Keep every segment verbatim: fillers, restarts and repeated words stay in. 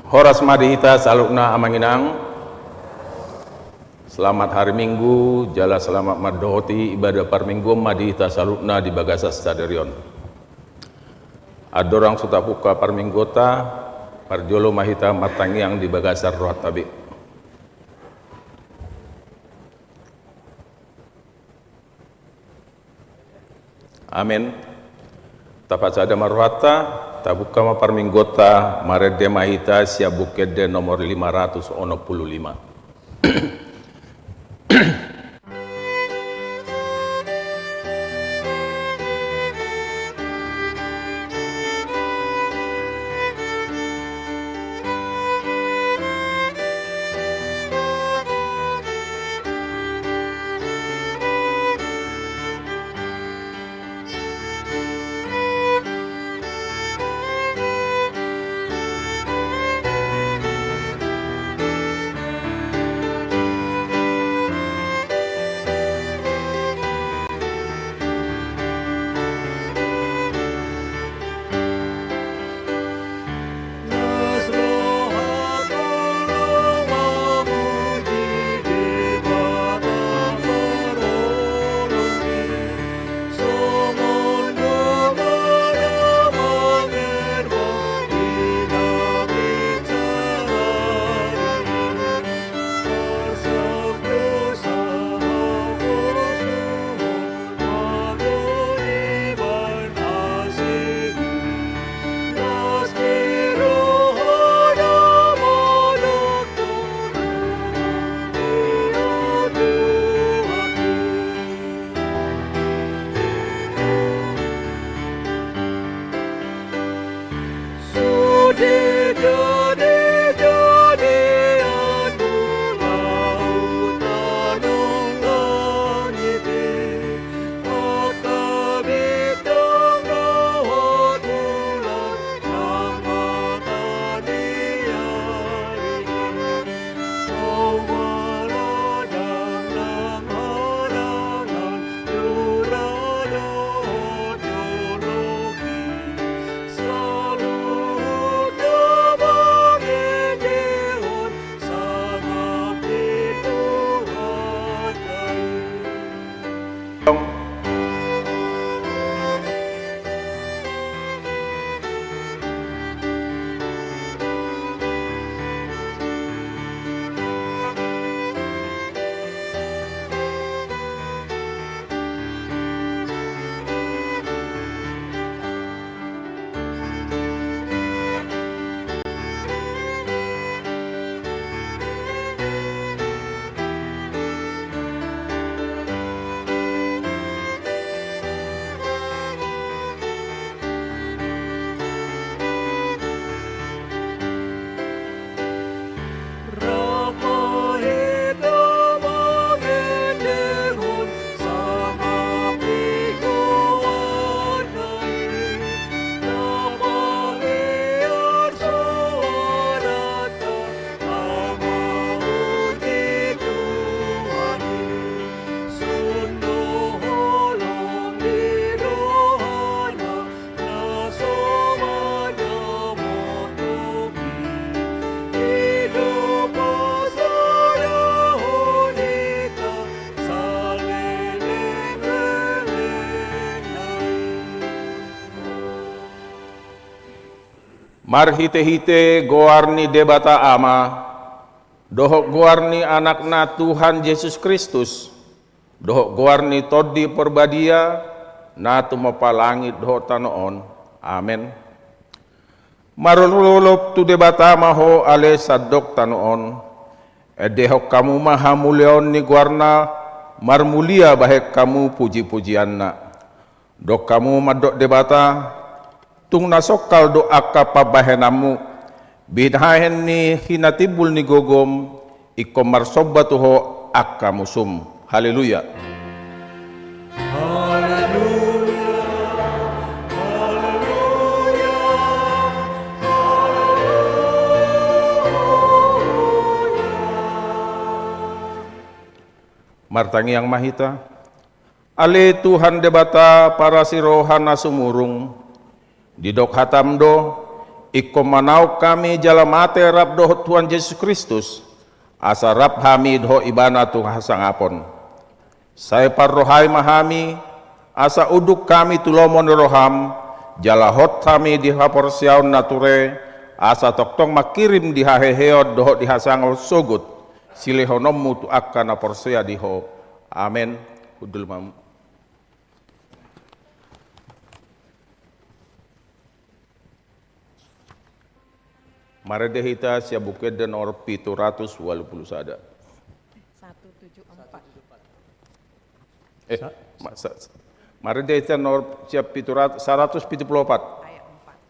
Horas ma di hita saluhutna amang inang. Selamat hari Minggu, jala selamat mandohoti ibadah parmingguon ma di hita saluhutna di bagasan sadari on. Andorang so tapungka parmingguonta, parjolo ma hita martangiang di bagasan rohanta be. Amen. Tapasada ma rohanta, tapungka ma parmingguonta, marende ma hita sian Buku Ende nomor lima ratus onom pulu lima. Marhitehite goar ni Debata Ama, dohot goar ni Anakna Tuhan Jesus Kristus, dohot goar ni Tondi Porbadia, na tumompa langit dohot tano on. Amen. Marolopolop tu Debata ma ho ale sandok tano on. Endehon hamu ma hamuliaon ni goarna, marmulia bahen hamu pujipujianna. Dok hamu mandok Debata, tung na songkal do angka pambahenanmu, binahen ni hinatimbul ni gogom, ingkon marsomba tu ho angka musum. Haleluya. Haleluya, haleluya, haleluya. Martangiang ma hita. Ale Tuhan Debata parasi roha na sumurung, didok hatam do, Ingkon manaon hami jala mate rap dohot Tuhan Jesus Kristus, asa rap hami dohot Ibana tu hasangapon. Sai parrohai ma hami, asa unduk hami tu lomo ni roham, jala hot hami di haporseaon na ture, asa tongtong mangkirim di haheheon dohot di hasangapon sogot, silehononmu tu angka na porsea di Ho. Amen. Hundul ma. Marende hita sian Buku Ende nomor pitu ratus ualu pulu sada. Satu tujuh empat. Eh, sa-, ma-, sa-, sa-, marende hita nomor sian pitu ratus, saratus pitu pulu opat. Ayat empat.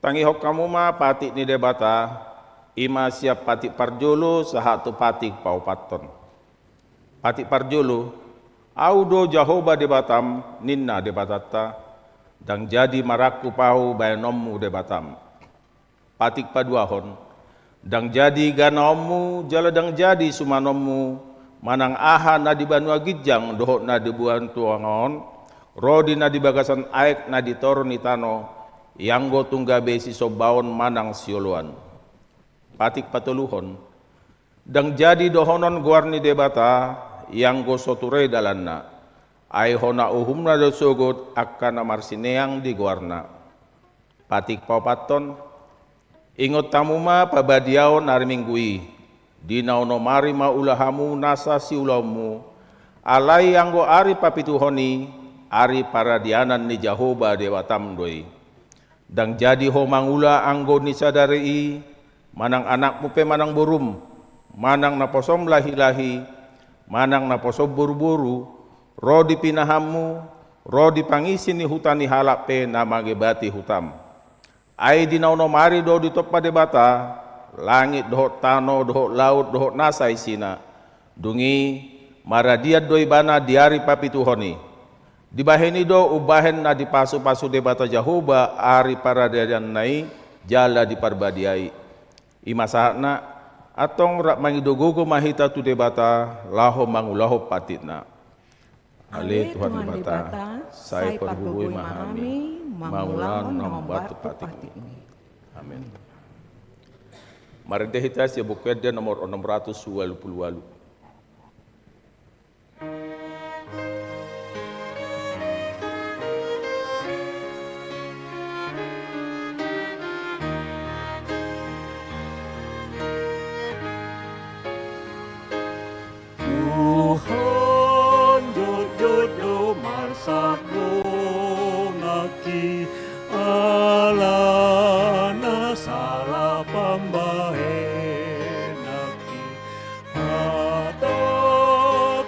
Tangihon hamu ma patik ni Debata, i ma sian patik parjolo sahat tu patik paopathon. Patik parjolo, Ahu do Jahowa Debatam, ninna Debatanta, ndang jadi marangkup Ahu bahenonmu Debatam. Patik paduahon, ndang jadi ganaonmu jala ndang jadi sumanonmu, manang aha na di banua ginjang dohot na di banua tonga on, ro di na di bagasan aek na di toru ni tano, ianggo tung gabe sisombaon manang sioloan. Patik patoluhon, ndang jadi dohonon goar ni Debata, ianggo so ture dalanna. Ai hona uhumna do sogot angka na marsineang di goarna. Patik paopathon, ingot hamu ma pabadiaon ari Minggu i, di na onom ari ma ula hamu nasa siulaonmu, alai anggo ari papituhon i, ari paradianan ni Jahowa Debatam do i. Ndang jadi ho mangula anggo ni sadari i, manang anakmu pe manang borum, manang naposom lahilahi, manang naposom boruboru, ro di pinahanmu, ro di pangisi ni huta ni halak pe na mangebati hutam. Ai di na onom ari do ditompa Debata langit dohot tano dohot laut dohot nasa isina. Dung i maradian do Ibana di ari papituhon i. Dibahen i do umbahen na dipasupasu Debata Jahowa ari paradiananna i jala diparbadiai. I ma sahatna, antong rap mangido gogo ma hita tu Debata laho mangulahon patikna. Ale Tuhan Debata, sai pargogoi ma hami mangulahon na hombar tu patikmi. Amen. Marende hita sian Buku Ende nomor onom ratus ualu pulu ualu. Tuhan, jotjot do marsandonganki, alana sala pambahenanki. Hata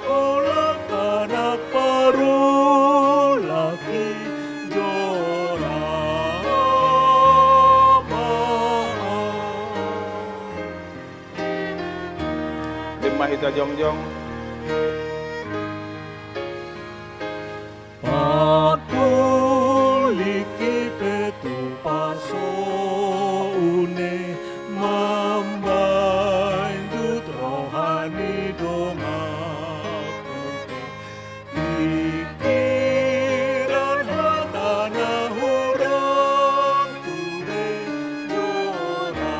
kolak anak parulaki, jora ma. Dem ma hita jongjong. Paku Soune mambaen jut roha ni donganku, pikiran hata na hurang tu be jora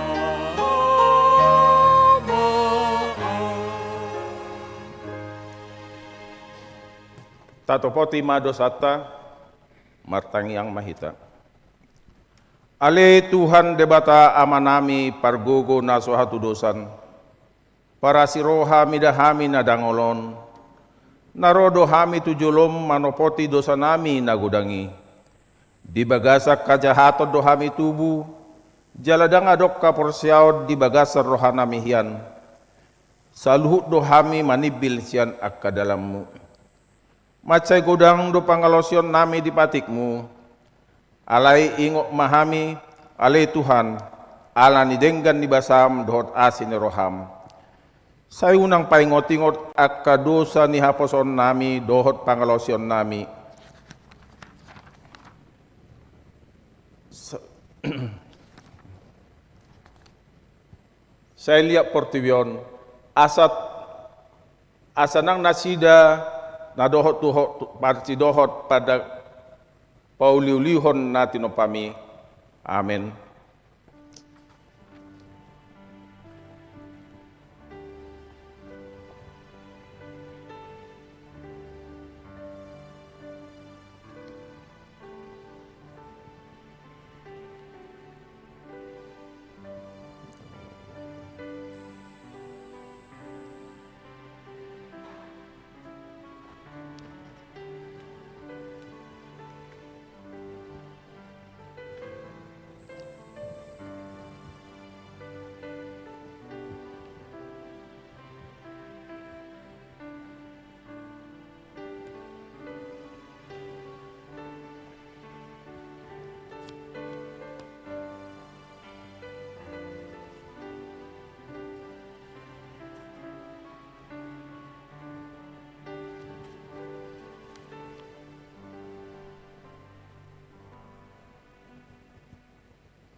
ma. Tatopoti ma dosanta. Martangiang ma hita. Ale Tuhan Debata Amanami pargogo na so hatudosan, parasi roha mida hami na dangol on, na ro do hami tu jolom manopoti dosanami na godang i. Di bagasan hajahaton do hami tubu, jala ndang adong haporseaon di bagasan rohanami hian. Saluhut do hami manimbil sian angka dalanmu. Mansai godang do pangalaosionnami di patikmu. Alai ingot ma hami, ale Tuhan, ala ni denggan ni basam dohot asi ni roham. Sai unang paingotingot angka dosa ni haposoonnami dohot pangalaosionnami. Sa-, sai liat portibi on, asa, asa nang nasida na dohot tu ho-, tu, parsidohot pada pauliulihon na tinompami. Amen.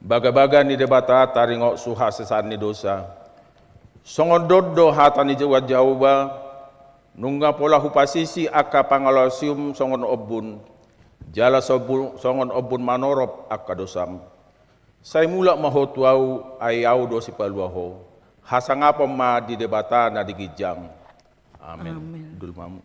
Bagabaga ni Debata taringot tu hasesaan ni dosa. Songon dohot do hata ni Tuhan Jahowa, nunga pola hupasisi angka pangalaosium songon ombun, jala sobu-, songon ombun manorop angka dosam. Sai mulak ma ho tu ahu, ai ahu do sipalua ho. Hasangapon ma di Debata na di ginjang. Amen. Amen. Dul mamu.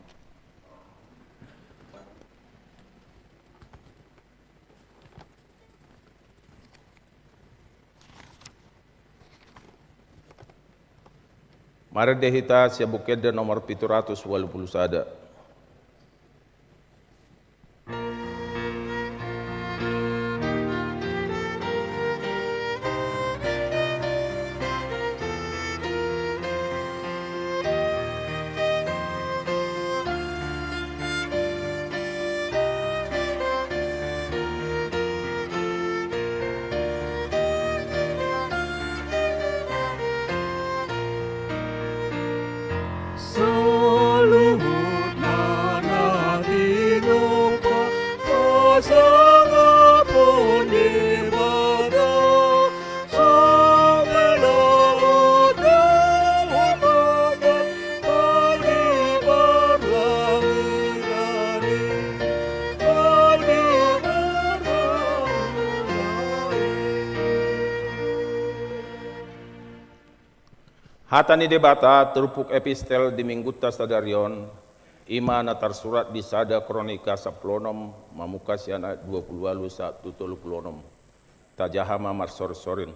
Marende hita sian Buku Ende nomor pitu ratus ualu pulu sada. Saluhutna na tinompa pasangapon Debata. Hata ni Debata turpuk epistel di minggunta sadari on, i ma na tarsurat di sada Kronika sampulu onom, mamungka sian ayat dua pulu ualu sahat tu tolu pulu onom. Tajaha ma marsorinsorin.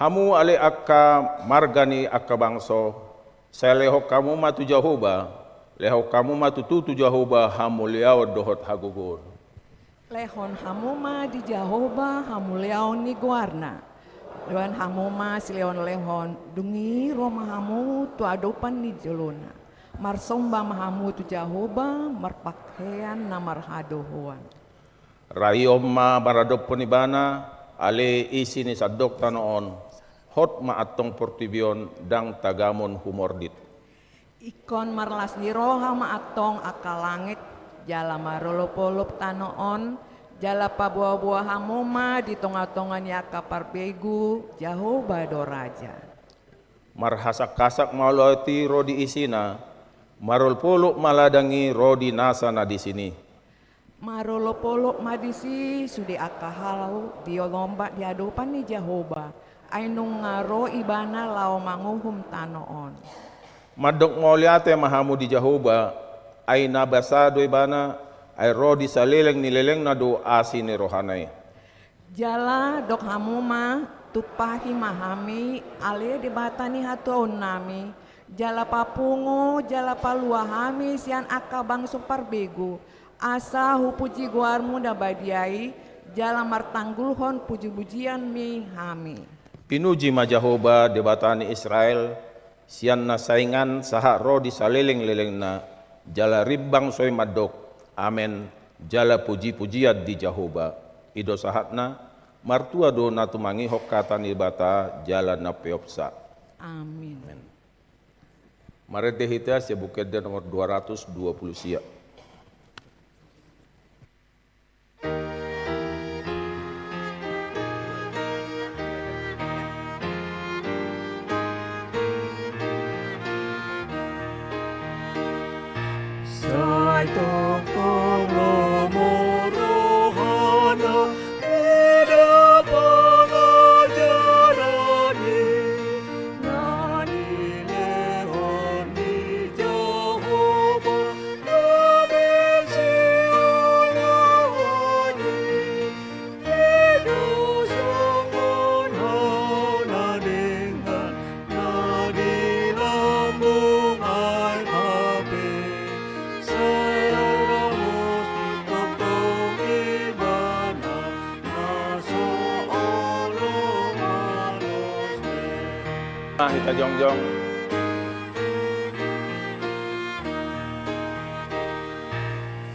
Hamu ale angka marga ni angka bangso, sai lehon hamu ma tu Jahowa, lehon hamu ma tutu tu Jahowa hamuliaon dohot hagogoon. Lehon hamu ma di Jahowa hamuliaon ni goarna. Lehon hamu ma silehonlehon, dung i ro ma hamu tu adopan ni jolona. Marsomba ma hamu tu Jahowa marpakkean na marhadohoan. Raihon ma maradophon ibana, ale isi ni sandok tano on, hot ma antong portibi on, ndang tagamon humordit. Ingkon marlas ni roha ma antong angka langit, jala marolopolop tano on, Jala paboa-boa hamu ma di tonga-tonga ni angka parbegu, Jahowa do raja. Marhasak-hasak ma ulaonta ro di isina, marolop-olop ma ladang i ro di nasa na disi. Marolop-olop ma disi sude angka hau di lombak di adopan ni Jahowa, ai nunga ro ibana laho manguhum tano on. Mandok mauliate ma hamu di Jahowa, ai na basa do ibana, ai ro di saleleng ni lelengna do asi ni rohana i. Jala dok hamu ma, tumpahi ma hami, ale Debata ni hatuaonnami, jala papungu, jala palua hami sian angka bangso parbegu, asa hupuji goarmu na badia i, jala martanggulhon puji-pujianmi hami. Pinuji ma Jahowa, Debata ni Israel, sian na saingan sahat ro di saleleng-lelengna, jala rip bangso i mandok, Amen, jala puji-pujian di Jahowa. I do sahatna, martua do na tumangihon hata ni Debata jala na peopsa. Amin. Amin. Marende hita sian Buku Ende nomor dua ratus dua puluh sia. Sai tongtong lomo rohana, mida pangajaran i, na nilehon ni Jahowa, na bersioloan i. Nah, hita jongjong.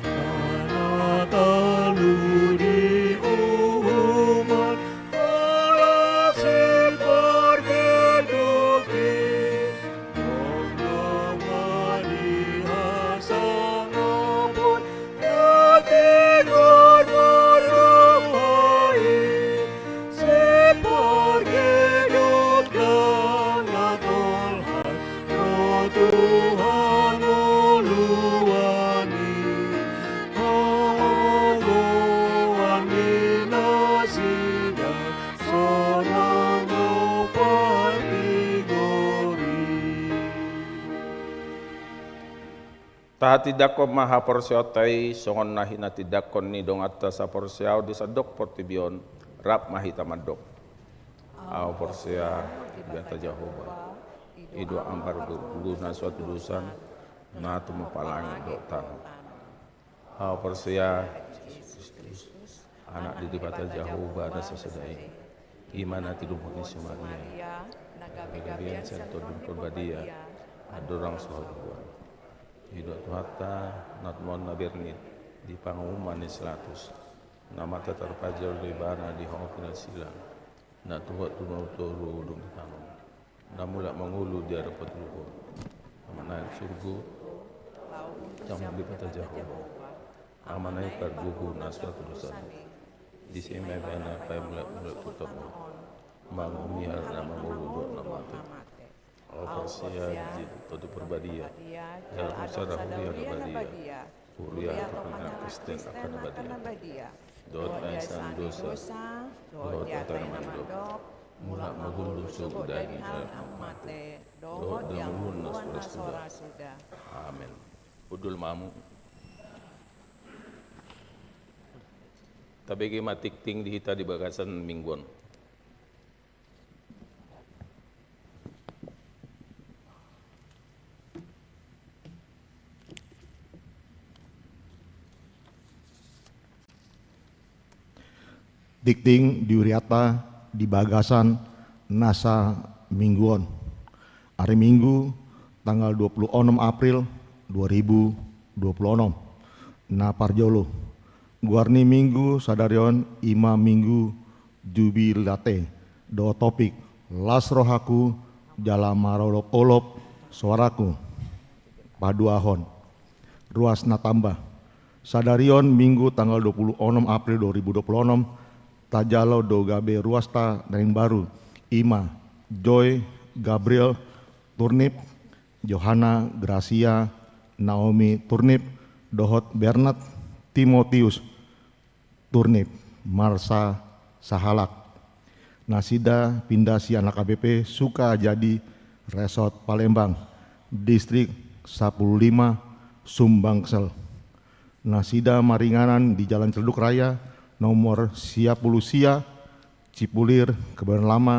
Sana talu di uhuman, ala sipargeduk i, tongtong ma di hasangapon, na tigor marroha i, sipargeduk ndang na tolhas, ro Tuhan ngoluan i, hagogoan ni nasida, sonang do partigor i. Tahatindangkon ma haporseaonta i, songon na hinatindangkon ni donganta saporseaon di sandok portibi on, rap ma hita mandok. Ahu porsea di Debata Jahowa, i do ampargogona suatu dosa, na tumompa langit dohot tano. Ahu porsea di Jesus Kristus, Anak ni Debata Jahowa na sasada i, i ma na tinumpak ni si Maria, na gabe gabean sian Tondi Parbadia, andorang so haburuan. I do Tuhanta, na tumundalhon na bernit di panguhuman ni si Latus, na mate tarpajar do ibana di hau pinasilang, na tuat tu na toru dung ditanom, na mulak mangolu di ari patoluhon. Amanta na di surgo, jamur Debata Jahowa, Amanta i pargogona suatu dosa, disi ma ibana paimulakmulak tu tano on, manguhumi halak na mangolu dohot na mate. Ahu porsea di Tondi Parbadia, jala adong sada huria na badia, huria parpinangan Kristen angka na badia, dohot panesangan dosa, dohot hata na mandok, mulak ma gundul sogot daging halak na mate, dohot di hangoluan na so ra suda. Amen. Hundul ma hamu. Tabege ma tingting di hita di bagasan minggu on. Tingting di hurianta di bagasan nasa minggu on. Ari Minggu, tanggal dua puluh onom April dua ribu dua puluh onom. Na parjolo, goar ni Minggu sadari on i ma Minggu Jubilate, dohot topik, las rohangku jala marolopolop soarangku. Paduahon, ruas na tamba. Sadarion Minggu tanggal dua puluh enam April dua ribu dua puluh enam, tajalo do gabe ruasta na imbaru, ima Joy Gabriel Turnip, Johanna Gracia Naomi Turnip, dohot Bernard Timotius Turnip, marsa Sahalak. Nasida pinda sian H K B P Sukajadi, Resort Palembang, Distrik sampulu lima, Sumbangsel. Nasida maringanan di Jalan Ciledug Raya, nomor sia pulu sia, Cipulir, Kebayoran Lama,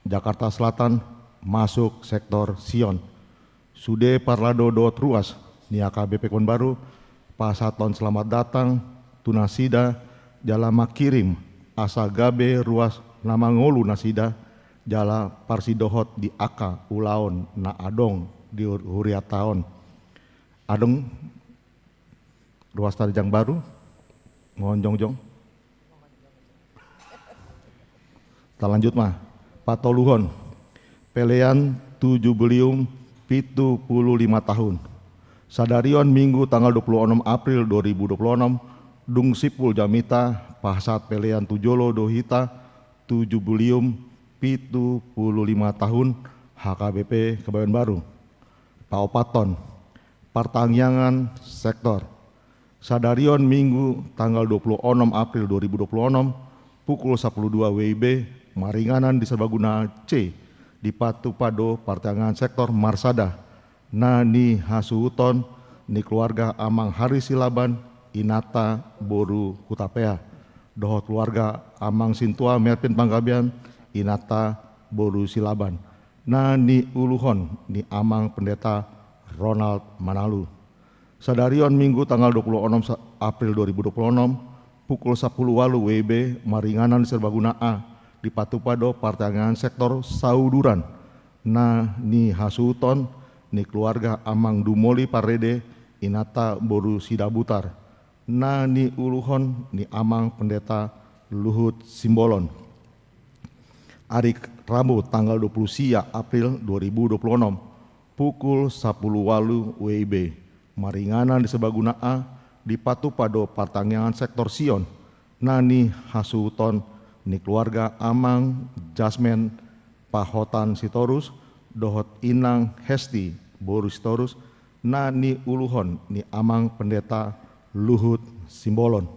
Jakarta Selatan, masuk sektor Sion. Sude parlando dohot ruas ni H K B P Kebayoran Baru pasahathon selamat datang tu nasida jala mangkirim asa gabe ruas na mangolu nasida jala parsidohot di angka ulaon na adong di hur-, hurianta on. Adong ruasta na imbaru, mohon jongjong. Talanjut ma. Patoluhon, pelean tujubulium pitu pulu lima tahun. Sadarion Minggu tanggal dua puluh enam April dua ribu dua puluh enam, dung simpul jamita pasahat pelean tu jolo do hita tujubulium pitu pulu lima tahun H K B P Kebayoran Baru. Paopathon, partangiangan sektor. Sadarion Minggu tanggal dua puluh enam April dua ribu dua puluh enam, pukul sampulu dua W I B, maringanan di Serbaguna C, dipatupa do partangiangan sektor marsada, na nihasuhuton ni keluarga Amang Hari Silaban, inanta boru Hutapea, dohot keluarga Amang Sintua Melvin Panggabean, inanta boru Silaban, na niuluhon ni Amang Pendeta Ronald Manalu. Sadarion Minggu tanggal dua puluh enam sa-, April dua ribu dua puluh enam, pukul sampulu ualu W I B, maringanan di Serbaguna A, dipatupa do partangiangan sektor sauduran, na nihasuhuton ni keluarga Amang Dumoli Parede, inanta boru Sidabutar, na niuluhon ni Amang Pendeta Luhut Simbolon. Ari Rabu tanggal dua puluh sia April dua ribu dua puluh enam, pukul sampulu ualu W I B, maringanan di Serbaguna A, dipatupa do partangiangan sektor Sion, na nihasuhuton ni keluarga Amang Jasmen Pahotan Sitorus, dohot Inang Hesti boru Sitorus, na niuluhon ni Amang Pendeta Luhut Simbolon.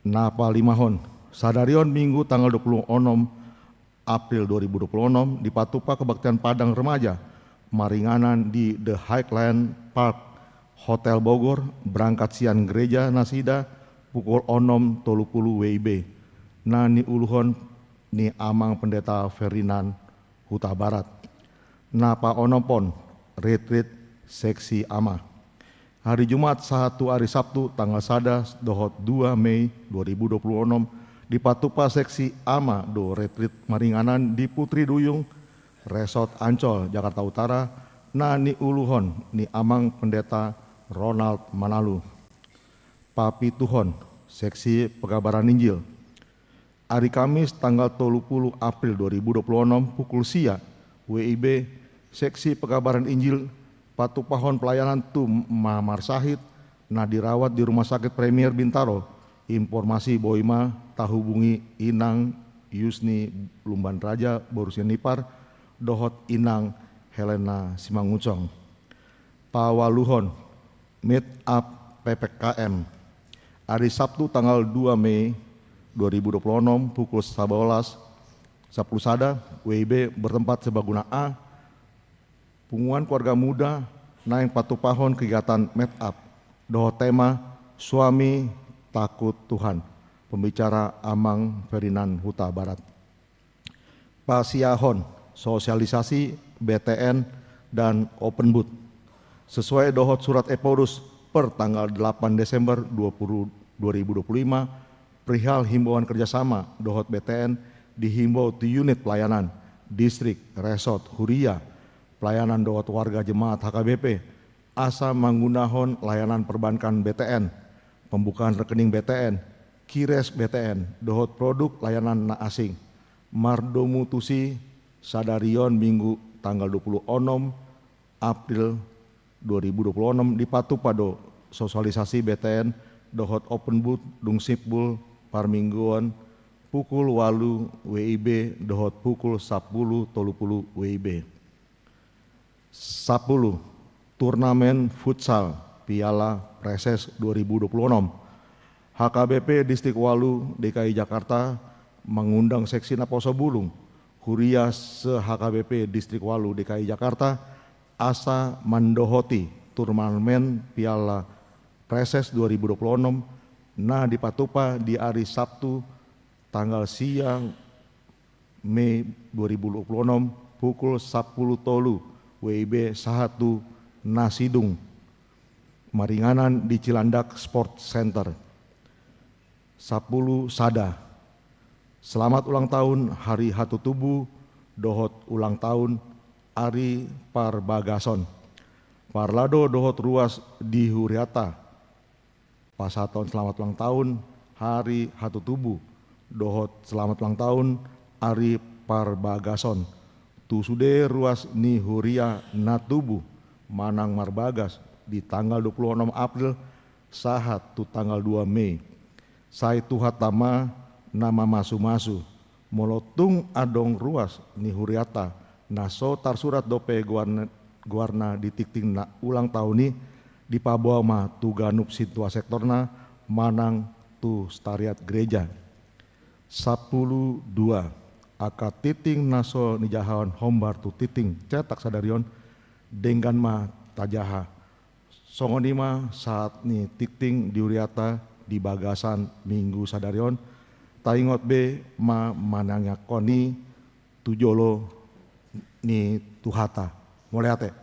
Na palimahon, sadarion Minggu tanggal dua puluh enam April dua ribu dua puluh enam, dipatupa kebaktian Padang Remaja, maringanan di The Highland Park Hotel Bogor, berangkat sian gereja nasida pukul onom tolu pulu W I B, na niuluhon ni Amang Pendeta Ferdinand Hutabarat. Na paonomhon, retreat seksi ama. Ari Jumat sahat tu ari Sabtu tanggal sada dohot dua Mei dua ribu dua puluh enam, dipatupa seksi ama do retreat maringanan di Putri Duyung, Resort Ancol, Jakarta Utara, na niuluhon ni Amang Pendeta Ronald Manalu. Papituhon, seksi pekabaran Injil. Ari Kamis tanggal tolu pulu April dua ribu dua puluh enam pukul sia W I B, seksi pekabaran Injil patupahon pelayanan tu ma-, marsahit na dirawat di Rumah Sakit Premier Bintaro. Informasi boi ma tahubungi Inang Yusni Lumban Raja boru Sianipar, dohot Inang Helena Simangunsong. Paualuhon, meet up P P K M. Ari Sabtu tanggal dua Mei dua ribu dua puluh enam pukul sabolas sampulu sada W I B bertempat Serbaguna A, Punguan Keluarga Muda naeng patupahon kegiatan meet up dohot tema Suami Takut Tuhan. Pembicara Amang Ferdinand Hutabarat. Pasiahon sosialisasi B T N dan open booth. Sesuai dohot surat Ephorus per tanggal delapan Desember dua puluh, dua ribu dua puluh lima, perihal himbauan kerjasama dohot B T N dihimbau tu unit pelayanan, distrik, resort, huria, pelayanan dohot warga jemaat H K B P, asa manggunahon layanan perbankan B T N, pembukaan rekening B T N, kiras B T N, dohot produk layanan na asing. Mardomu tusi, sadarion Minggu tanggal dua puluh onom April dua ribu dua puluh onom dipatupa do sosialisasi B T N dohot open booth dung simpul parmingguon pukul ualu W I B dohot pukul sampulu tolu pulu W I B. Sampulu, turnamen futsal Piala Presses dua ribu dua puluh enam. H K B P Distrik Ualu D K I Jakarta mangundang seksi naposo bulung huria se-H K B P Distrik Ualu D K I Jakarta asa mandohoti turnamen Piala Presses dua ribu dua puluh enam na dipatupa di ari Sabtu tanggal sia Mei dua ribu dua puluh enam pukul sampulu tolu W I B sahat tu na sidung maringanan di Cilandak Sport Center. Sampulu sada. Selamat ulang tahun hari hatutubu dohot ulang tahun ari parbagason. Parlado dohot ruas di huriata pasahathon selamat ulang tahun hari hatutubu dohot selamat ulang tahun ari parbagason tu sude ruas ni huria na tubu manang marbagas di tanggal dua puluh enam April sahat tu tanggal dua Mei. Sai Tuhanta ma na mamasu-masu. Molo tung adong ruas ni huriata na so tarsurat dope goarna, goarna di tingting na ulang tahun i, dipaboa ma tu ganup sintua sektorna manang tu sekretariat gereja. Sampulu dua. Angka tingting na so nijahahon hombar tu tingting cetak sadari on, denggan ma tajaha. Songon i ma sahat ni tingting di huriata di bagasan minggu sadari on, taingot be ma manangiangkon i tu jolo ni Tuhanta. Mauliate.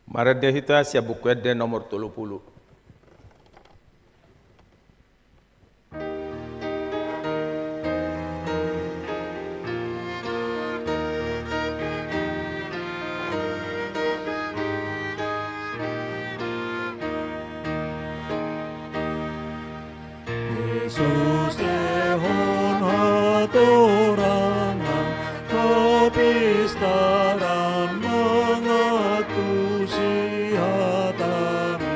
Marende hita sian Buku Ende nomor tolu pulu. Jesus, lehon hatorangan, hapistaran, mangantusi hatami.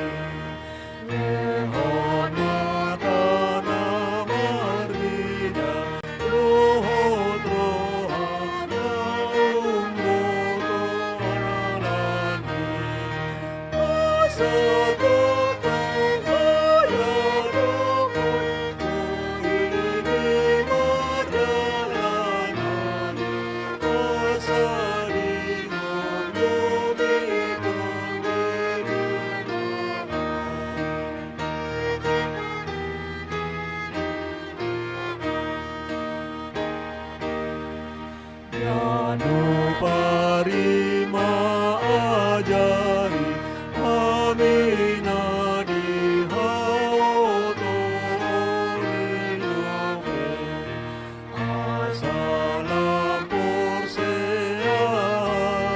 Lehon mata na marnida, dohot roha na umboto halani. Asa tongtong haya do ho, tu i mardalan hami. Asa di Ganup ari ma ajari hami na di haotoon i dope. Asa lam porsea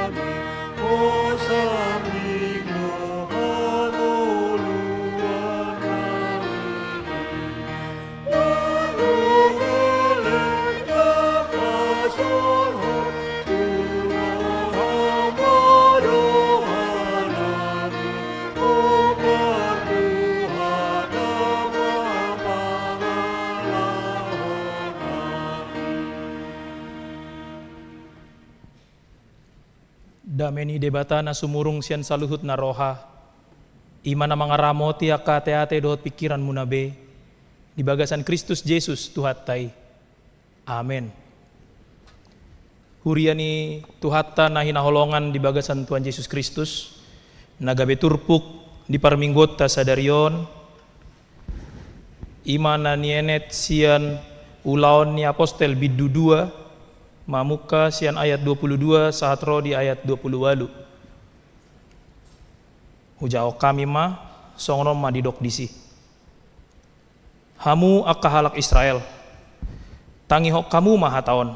hami, hosam ni hangoluan nami. Lalu ale na pasahat tu roham ma doha nami, hombar tu hata ma pangalaho nami. Dame ni Debata na sumurung sian saluhut na roha, i ma na mangaramoti angka ateate dohot pingkiranmuna be, di bagasan Kristus Jesus Tuhanta i. Amen. Huria ni Tuhanta na hinaholongan di bagasan Tuhan Jesus Kristus, na gabe turpuk di parmingguonta sadari on, i ma na nienet sian Ulaon ni Apostel bindu dua, mamungka sian ayat dua pulu dua sahat ro di ayat dua pulu ualu. Hujaha hami ma, songon on ma didok disi. Hamu angka halak Israel, tangihon hamu ma hata on.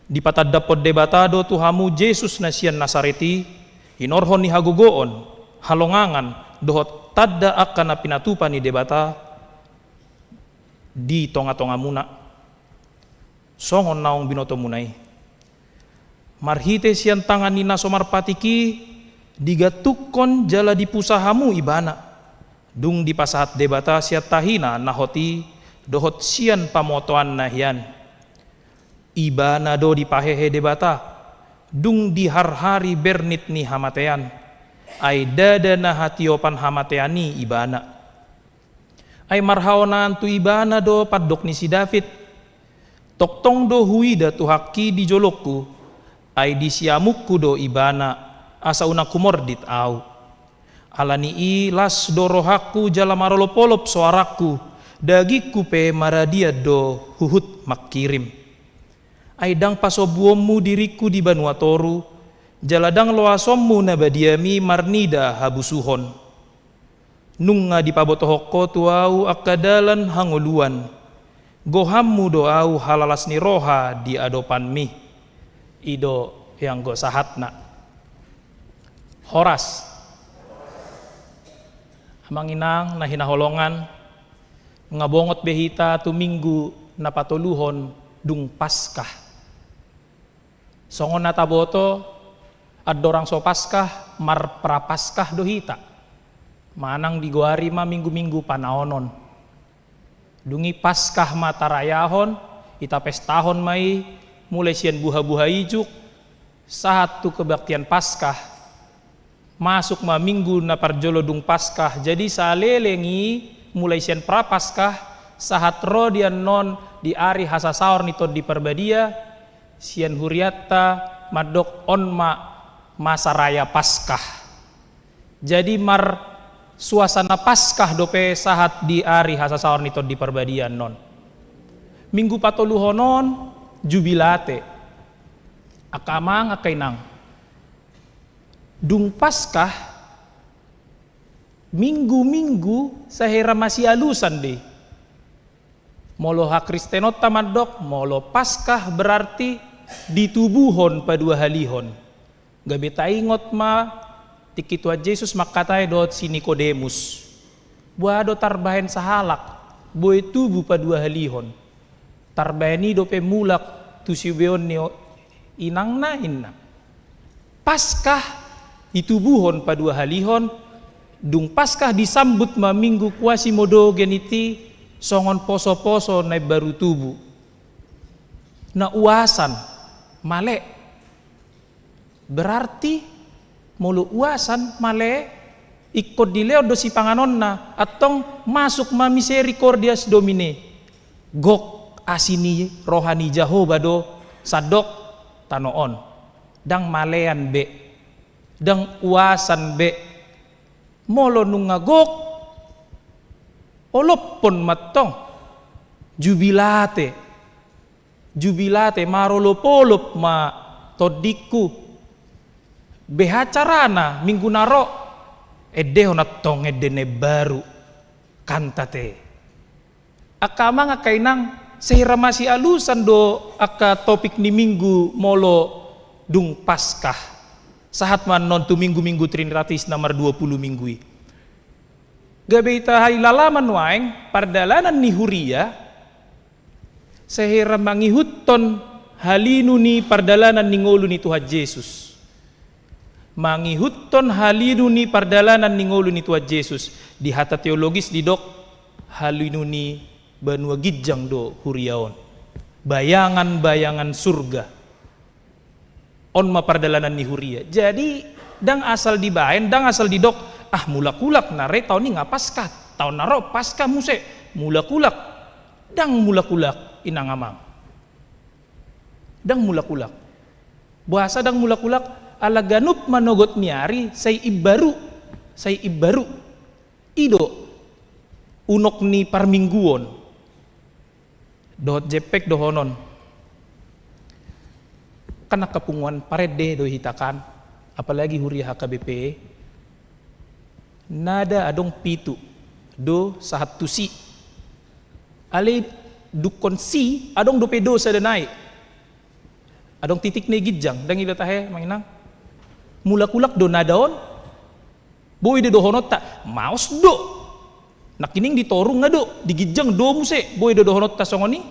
Dipatandahon Debata do tu hamu Jesus na sian Nasaret i, hinorhon ni hagogoon, halongangan, dohot tanda angka na pinatupa ni Debata di tongatongamuna, songon naung binotomuna i. Marhite sian tangan ni na so marpatik i, digantungkon jala dipusa hamu ibana, dung dipasahat Debata sian tahina na hot i, dohot sian pamotoanna hian. Ibana do dipahehe Debata, dung diharhari bernit ni hamatean, ai ndada na hatiopan hamatean i ibana. Ai marhaonaan tu ibana do pandok ni si David: Tongtong do huida Tuhangki di jolongku, ai di siamunku do ibana, asa unang humordit ahu. Ala ni i las do rohangku jala marolopolop soarangku, dagingku pe maradian do huhut mangkirim. Ai ndang pasombuonmu diringku di banua toru, jala ndang loasonmu na badiami marnida habusuhon. Nunga dipabotohon Ho tu ahu angka dalan hangoluan, gohanmu do ahu halalas ni roha di adopanmi. I do ianggo sahatna. Horas. Amang inang na hinaholongan, nunga bongot be hita tu minggu na patoluhon dung Paskah. Songon na taboto, andorang so Paskah, marprapaskah do hita. Manang digoari ma minggu-minggu panaonon. Dung i Paskah ma tarayahon, itapestahon ma i, mulai sian buha-buha ijuk, sahat tu kebaktian Paskah. Masuk ma minggu na parjolo dung Paskah, jadi saleleng i, mulai sian Prapaskah, sahat ro di annon di ari hasasaor ni Tondi Parbadia, sian hurianta mandok on ma masa raya Paskah. Jadi marsuasana Paskah dope sahat di ari hasasaor ni Tondi Parbadia annon. Minggu patoluhon on Jubilate. Angka amang, angka inang. Dung Paskah, minggu-minggu sai hera masialusan do i. Molo hakristenonta mandok, molo Paskah berarti ditubuhon paduahalihon. Gabe taingot ma tingki Tuhan Jesus mangkatai dohot si Nikodemus: Boha do tarbahen sahalak boi tubu paduahalihon? Tarbahen i dope mulak tu siubeon ni o-, inangna, inna. Paskah ditubuhon paduahalihon, dung Paskah disambut ma minggu Quasimodogeniti songon poso-poso na imbaru tubu. Na uasan, male. Berarti, molo uasan, male, ingkon dilehon do sipanganonna, antong masuk ma misericordias Domini. Gok asi ni roha ni Jahowa do sandok tano on. Ndang malean be, ndang uasan be. Molo nunga gok, olophon ma antong. Jubilate. Jubilate, marolopolop ma tondingku. Beha carana minggu na ro, endehon antong ende na imbaru. Kantate. Angka amang, angka inang, sai hera masialusan do angka topik ni minggu molo dung Paskah. Sahat ma annon tu minggu-minggu Trinitatis na marduapulu minggu i. Gabe ita hailalaman nuaeng pardalanan ni huria, sai hera mangihuthon halinu ni pardalanan ni ngolu ni Tuhan Jesus. Mangihuthon halinu ni pardalanan ni ngolu ni Tuhan Jesus. Di hata teologis didok, halinu ni banua ginjang do huria on. Bayangan-bayangan surga. On ma pardalanan ni huria. Jadi, ndang asal dibaen, ndang asal didok, ah, mulak-ulak, nari taon i nga Paskah, taon na ro Paskah muse, mulak-ulak. Ndang mulak-ulak, inang amang. Ndang mulak-ulak. Boasa ndang mulak-ulak? Ala ganup manogot ni ari, sai imbaru, sai imbaru. I do unok ni parmingguon. Dohot jempek dohonon. Kan angka punguan parende do hita kan, apalagi huria H K B P. Nada adong pitu do sahat tu si. Alai dungkon si, adong dope do sada nai. Adong titik na i ginjang, ndang ilo tahe, amang inang. Mulak-ulak do nada on. Boi do dohononta, maos do. Nangkining di toru nga do, di ginjang do muse, boi do dohononta songon i?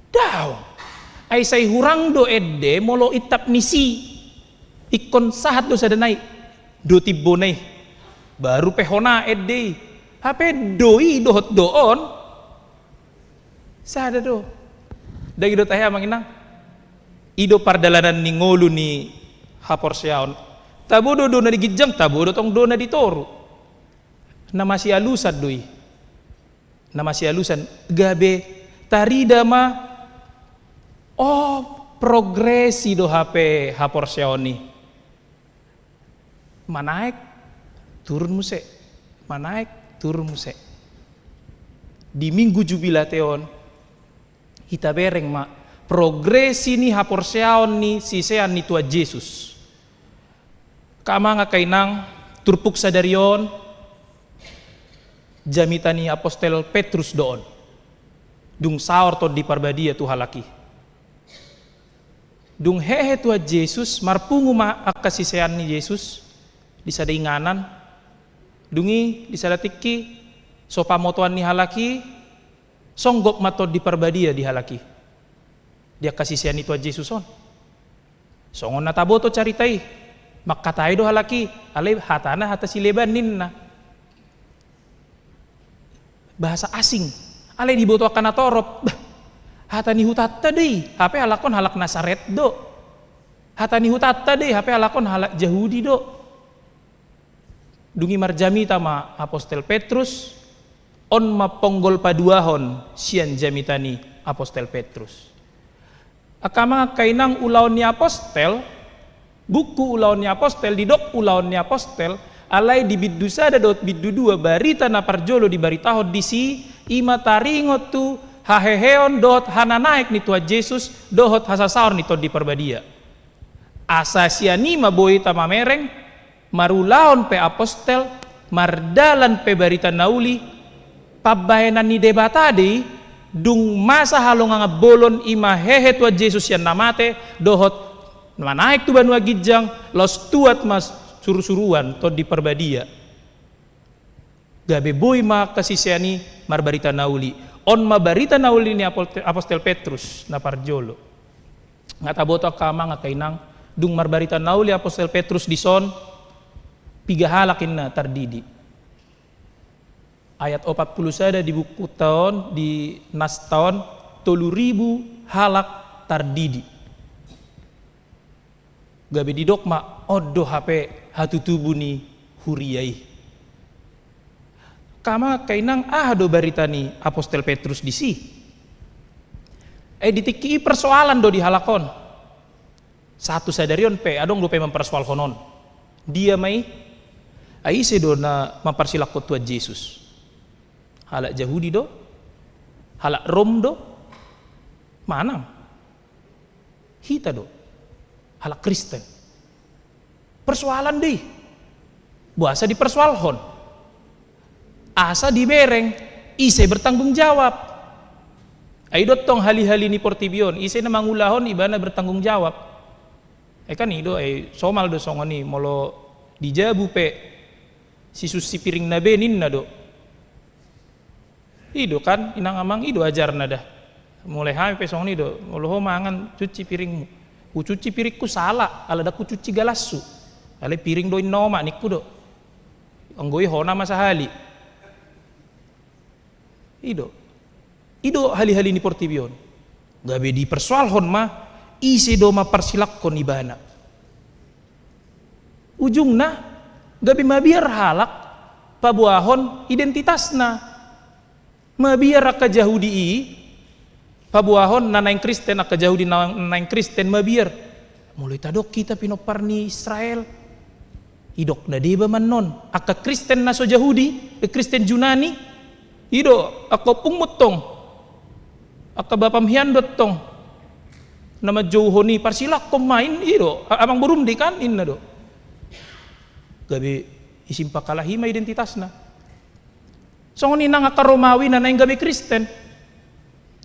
Daong. Ai sai hurang do ende molo intap ni si. Ingkon sahat do sada nai. Do timbona i. Baru pe hona ende i. Hape do i dohot do on. Sada do. Dang i do tahe amang inang. I do pardalanan ni ngolu ni haporseaon. Tabo do do na di ginjang, tabo do tong do na di toru. Na masialusan do i. Na masialusan gabe tarida ma, oh, progresi do hape haporseaon i. Manaek, turun muse, manaek, turun muse. Di Minggu Jubilate on, hita bereng ma progresi ni haporseaon ni sisean ni Tuhan Jesus. Angka amang, angka inang, turpuk sadari on, jamita ni apostel Petrus do on. Dung saor Tondi Parbadia tu halak i. Dung hehe Tuhan Jesus, marpungu ma angka sisean ni Jesus di sada inganan. Dung i di sada tingki, so pamotoan ni halak i, songgop ma Tondi Parbadia di halak i. Di angka sisean ni Tuhan Jesus on. Songon na taboto carita i, mangkatai do halak i, alai hatana hata sileban ninna. Bahasa asing. Alai diboto angka na torop. Bah, hata ni hutanta do i, hape halak on halak Nasaret do. Hata ni hutanta do i, hape halak on halak Jahudi do. Dung i marjamita ma apostel Petrus, on ma ponggol paduahon sian jamita ni apostel Petrus. Angka amang, angka inang, Ulaon ni Apostel, buku Ulaon ni Apostel, didok Ulaon ni Apostel, alai di bindu sada dohot bindu dua, barita na parjolo dibaritahon disi, i ma taringot tu haheheon dohot hananaek ni Tuhan Jesus dohot hasasaor ni Tondi Parbadia. Asa sian i ma boi hita mamereng, marulaon pe apostel, mardalan pe barita na uli, pambahenan ni Debata do i, dung masa halongangan bolon i ma hehe Tuhan Jesus sian na mate, dohot manaek tu banua ginjang, laos tuat ma surusuruan Tondi Parbadia. Gabe boi ma angka sisean i marbarita na uli. On ma barita na uli ni aposte-, apostel Petrus na parjolo. Nga taboto angka amang, angka inang, dung marbarita na uli apostel Petrus dison, piga halak inna tardidi. Ayat opat pulu sada di bukunta on, di nasta on, tolu ribu halak tardidi. Gabe didok ma, on do hape hatutubu ni huria i. Angka amang, angka inang, aha do barita ni apostel Petrus disi? Eh, di tingki i persoalan do di halak on. Sahat tu sadari on pe, adong dope mamparsoalhon on. Dia ma i? Ai ise do na mamparsilangkon Tuhan Jesus? Halak Jahudi do? Halak Rom do? Manang hita do halak Kristen? Persoalan do i. Boasa dipersoalhon? Asa dibereng ise bertanggung jawab. Ai do tong hali-hali ni portibi on, ise na mangulahon, ibana bertanggung jawab. Ai kan i do, ai somal do songon i, molo di jabu pe, sisusi piringna be ninna do. I do kan, inang amang, i do ajarna da. Mulai hami pe songon i do, molo ho mangan, cuci piringmu. Hucuci piringku sala, ala ndang hucuci galashu. Alai piring do inna omak ningku do. Anggo i hona ma sahali. I do. I do hali-hali ni portibi on. Gabe dipersoalhon ma, ise do mamparsilangkon ibana. Ujungna, gabe mabiar halak paboahon identitasna. Mabiar angka Jahudi i paboahon na naeng Kristen, angka Jahudi na naeng Kristen mabiar. Molo i tadok hita pinompar ni Israel, idokna deba ma annon. Angka Kristen na so Jahudi, eh, Kristen Junani, i do angka ompungmu tong, angka bapam hian do tong, na manjouhon i, parsilangkon ma in, i do, a-, amang borum do i kan, inna do. Gabe isimpan halak i ma identitasna. Songon i nang angka Romawi na naeng gabe Kristen,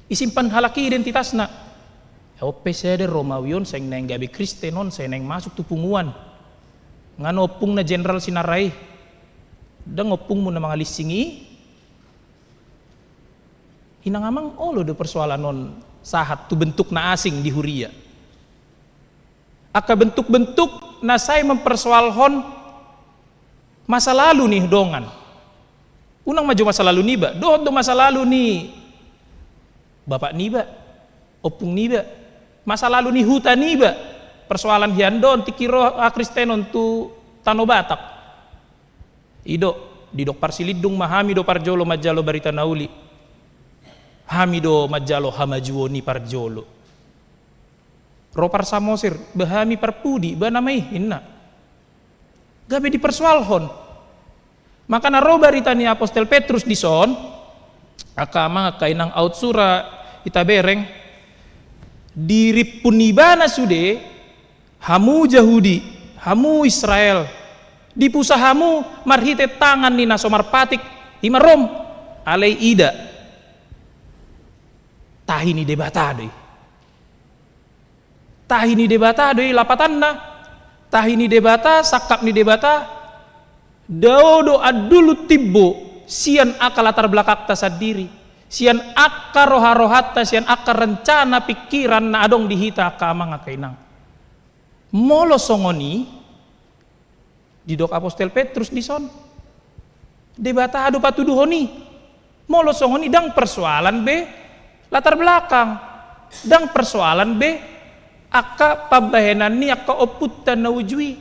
isimpan halak i identitasna. On pe sada Romawi on sai naeng gabe Kristen on, sai naeng masuk tu punguan. Nga ompungna jenderal Sinara i. Ndang ompungmu na mangalinsing i. Inang amang, olo do persoalan on sahat tu bentuk na asing di huria. Angka bentuk-bentuk na sai mempersoalhon masa lalu ni dongan. Unang ma jo masa lalu niba, dohot do masa lalu ni bapak niba, ompung niba, masa lalu ni huta niba. Persoalan hian do on tingki ro hakristenon tu tano Batak. I do, didok Parsilindung ma, hami do parjolo manjalo barita na uli. Hami do manjalo hamajuon i parjolo. Ro par Samosir, ba hami parpudi, ba nama i, inna. Gabe dipersoalhon. Maka na ro barita ni apostel Petrus dison, angka amang, angka inang, aut sura ita bereng, dirimpun ibana sude, hamu Jahudi, hamu Israel, dipusa hamu marhite tangan ni na so marpatik, i ma Rom, alai ida, tahi ni Debata do i. Tahi ni Debata do i lapatanna. Tahi ni Debata, sangkap ni Debata. Dao do andul timbo sian angka latar belakangta sandiri, sian angka roha-rohanta, sian angka rencana pikiran na adong di hita angka amang, angka inang. Molo songon i, didok apostel Petrus dison, Debata do patuduhon i. Molo songon i, ndang persoalan be latar belakang, ndang persoalan be angka pambahenan ni angka ompunta na uju i.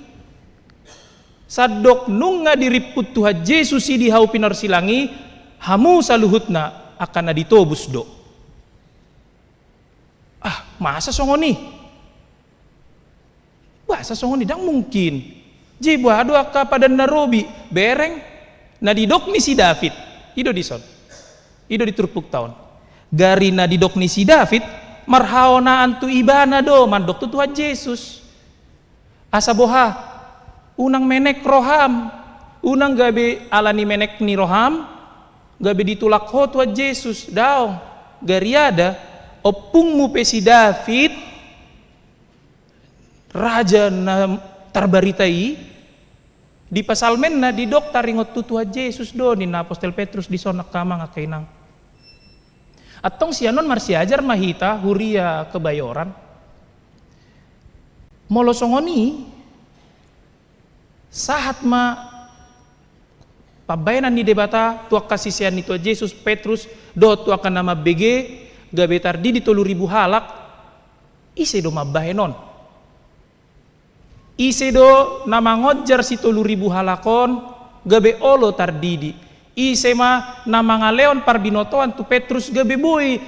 Sandok nunga dirimpun Tuhan Jesus i di hau pinorsilang i, hamu saluhutna angka na ditobus do. Ah, masa songon i? Masa songon i, ndang mungkin. Jadi boha do angka Padan na Robi, bereng na didok ni si David. I do dison. I do di turpukta on. Gari na didok ni si David, marhaonaan tu ibana do mandok tu Tuhan Jesus. Asa boha, unang menek roham, unang gabe ala ni menek ni roham, gabe ditulak ho Tuhan Jesus, daong. Gariada, ompungmu pe si David, raja na tarbarita i, di pasalmenna didok taringot tu Tuhan Jesus do, ninna apostel Petrus dison angka amang, angka inang. Antong sian on marsiajar ma hita huria Kebayoran. Molo songon i, sahat ma pambahenan ni Debata tu angka sisean ni Tuhan Jesus, Petrus, dohot tu angka na mambege, gabe tardidi tolu ribu halak. Ise do mambahen on? Ise do na mangonjar si tolu ribu halak on gabe olo tardidi? Ise ma na mangalehon parbinotoan tu Petrus gabe boi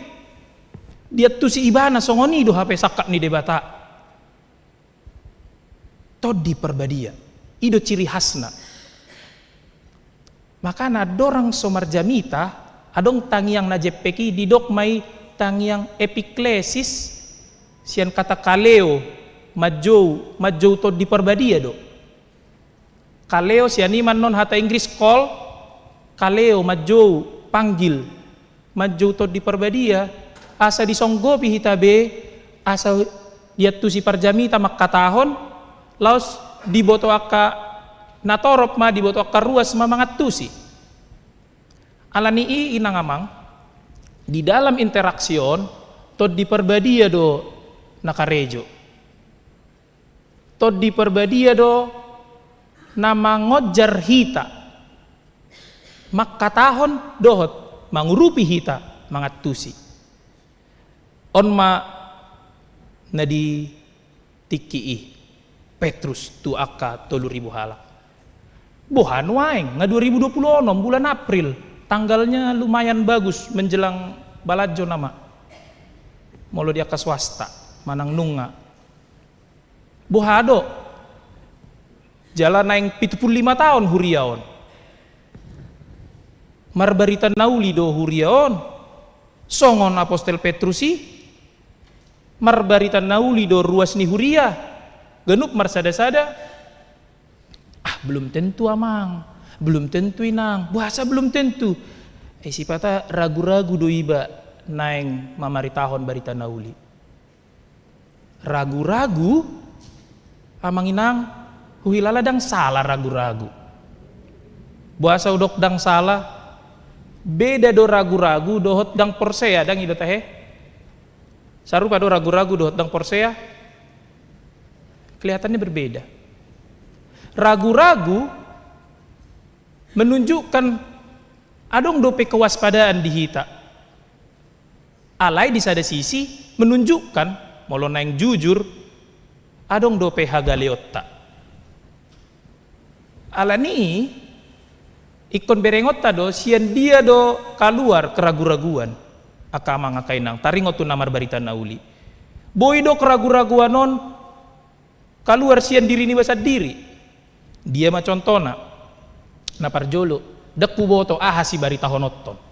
diantusi ibana? Songon i do hape sangkap ni Debata. Tondi Parbadia. I do ciri khasna. Makana andorang so marjamita, adong tangiang na jempek i, didok ma i tangiang epiklesis, sian kata kaleo, manjou, manjou Tondi Parbadia do. Kaleo, sian i ma annon hata Inggris call, kaleo, manjou, panggil. Manjou Tondi Parbadia, asa disonggopi hita be, asa diantusi parjamita mangkatahon, laos diboto angka na torop ma, diboto angka ruas ma mangantusi. Ala ni i, inang amang, di dalam interaksi on, Tondi Parbadia do na karejo. Tondi Parbadia do na mangonjar hita mangkatahon dohot mangurupi hita mangantusi. On ma na di tingki i Petrus tu angka tolu ribu halak. Boha nuaeng, nga dua ribu dua puluh onom, bulan April, tanggalnya lumayan bagus menjelang balanjo nama. Molo di angka swasta, manang nunga. Boha do? Jala naeng pitu pulu lima taon huria on. Marbarita na uli do huria on. Songon apostel Petrus i, marbarita na uli do ruas ni huria. Ganup marsada-sada. Ah, belum tentu, amang. Belum tentu, inang. Boasa belum tentu? Eh, sipata ragu-ragu do iba naeng mamaritahon barita na uli. Ragu-ragu, amang inang, huhilala ndang sala ragu-ragu. Boasa hudok ndang sala? Beda do ragu-ragu dohot ndang porsea, ndang i do tahe? Sarupa do ragu-ragu dohot ndang porsea? Kelihatannya berbeda. Ragu-ragu menunjukkan adong dope kewaspadaan di hita. Alai di sada sisi menunjukkan, molo naeng jujur, adong dope hagaleonta. Alani i, ingkon berengonta do, sian dia do kaluar keragu-raguan, angka amang angka inang, taringot tu na marbarita na uli. Boi do keragu-raguan on kaluar sian diri niba sandiri. Dia ma contohna? Na parjolo, ndang huboto aha sibaritahononton.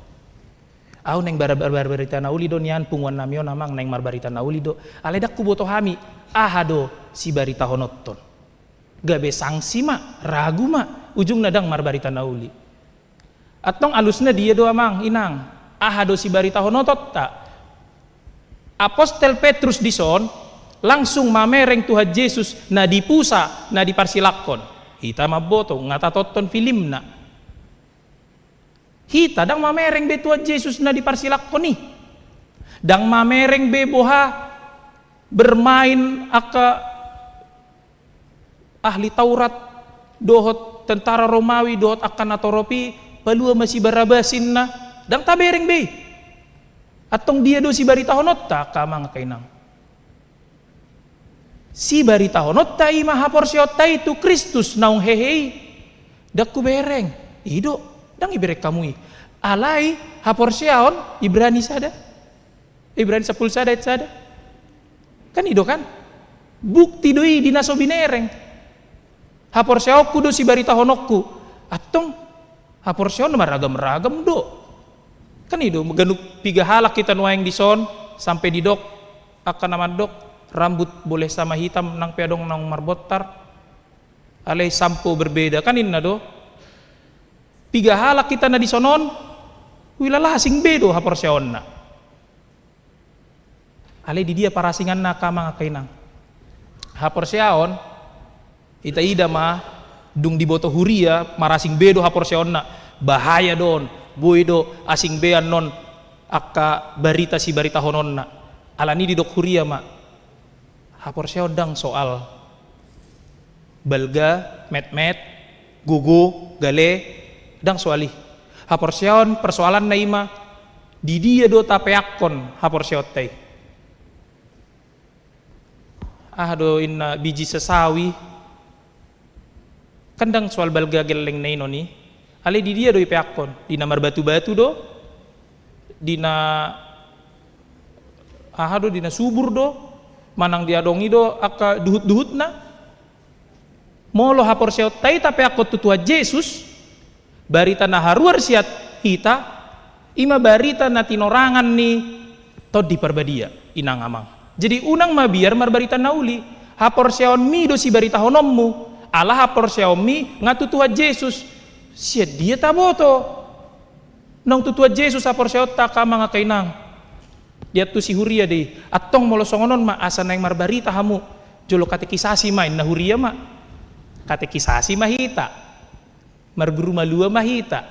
Au naeng bar-, bar-, bar-, barita na uli do nian, punguan nami on amang, naeng marbarita na uli do. Alai ndang huboto hami, aha do sibaritahononton. Gabe sangsi ma, ragu ma, ujungna ndang marbarita na uli. Antong alusna dia do amang, inang? Aha do sibaritahononta? Apostel Petrus dison langsung mamereng Tuhan Jesus na dipusa, na diparsilangkon. Hita mamboto, nga tatonton filmna. Hita ndang mamereng be Tuhan Jesus na diparsilangkon i. Ndang mamereng be boha bermain angka ahli Taurat dohot tentara Romawi dohot angka na torop i, palua ma si Barabas inna, ndang tabereng be i. Antong dia do sibaritahononta, angka amang angka inang? Sibaritahononta i ma haporseaonta i tu Kristus naung hehe i. Ndang hubereng. I do, ndang ibereng hamu i. Alai haporseaon, Ibrani sada. Ibrani sampulu sada ayat sada. Kan i do kan? Bukti do i di na so binereng. Haporseaonku do sibaritahononku. Antong haporseaon maragam-ragam do. Kan i do, ganup piga halak hita nuaeng dison, sampe didok angka na mandok, rambut boleh sama hitam, nang pe adong naung marbontar, alai sampo berbeda, kan inna do. Piga halak hita na dison on, huilala asing be do haporseaonna. Alai di dia parasinganna, angka amang angka inang? Haporseaon, ita ida ma, dung diboto huria, marasing be do haporseaonna. Bahaya do on, boi do asing be annon angka barita sibaritahononna. Alani i didok huria ma, haporseaon ndang soal balga, metmet, gogo, gale, ndang soal i. Haporseaon, persoalanna i ma, di dia do tapeakkon haporseaonta i. Aha do inna biji sesawi? Kan ndang soal balga gellengna i non i. Alai di dia do ipeakkon? Di na marbatu-batu do? Di na aha do, di na subur do? Manang di adong i do angka duhut-duhutna? Molo haporseaonta i tapeakkon tu Tuhan Jesus, barita na haruar sian hita, i ma barita na tinorangan ni Tondi Parbadia, inang amang. Jadi unang mabiar marbarita na uli. Haporseaonmi do sibaritahononmu, ala haporseaonmi nga tu Tuhan Jesus. Sian dia taboto naung tu Tuhan Jesus haporseaonta, angka amang angka inang? Diantusi huria do i. Antong molo songon on ma, asa naeng marbarita hamu, jolo katekisasi ma, inna huria ma. Katekisasi ma hita. Marguru malua ma hita.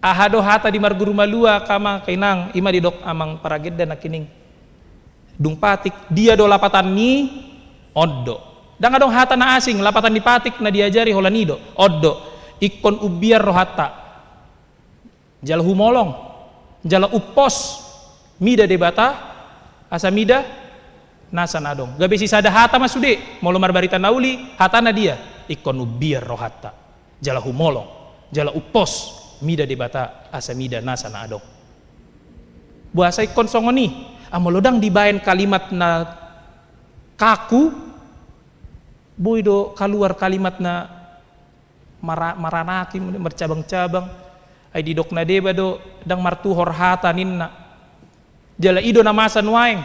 Aha do hata di marguru malua, angka amang angka inang? I ma didok amang paragenda nangkining. Dung patik, dia do lapatan ni i? On do. Ndang adong hata na asing, lapatan ni patik na diajari holan i do. On do. Ingkon umbiar rohanta. Jala humolong, jala umpos, mida Debata, asa mida nasa na adong. Gabe sisada hata ma sude, molo marbarita na uli, hatana dia? Ingkon umbiar rohanta, jala humolong, jala umpos, mida Debata, asa mida nasa na adong. Boasa ingkon songon i? Ah, molo ndang dibaen kalimat na kaku, boi do kaluar kalimat na mara-, maranaki, marcabang-cabang. Ai didok na deba do, ndang martuhor hata ninna. Jala i do na masa nuaeng.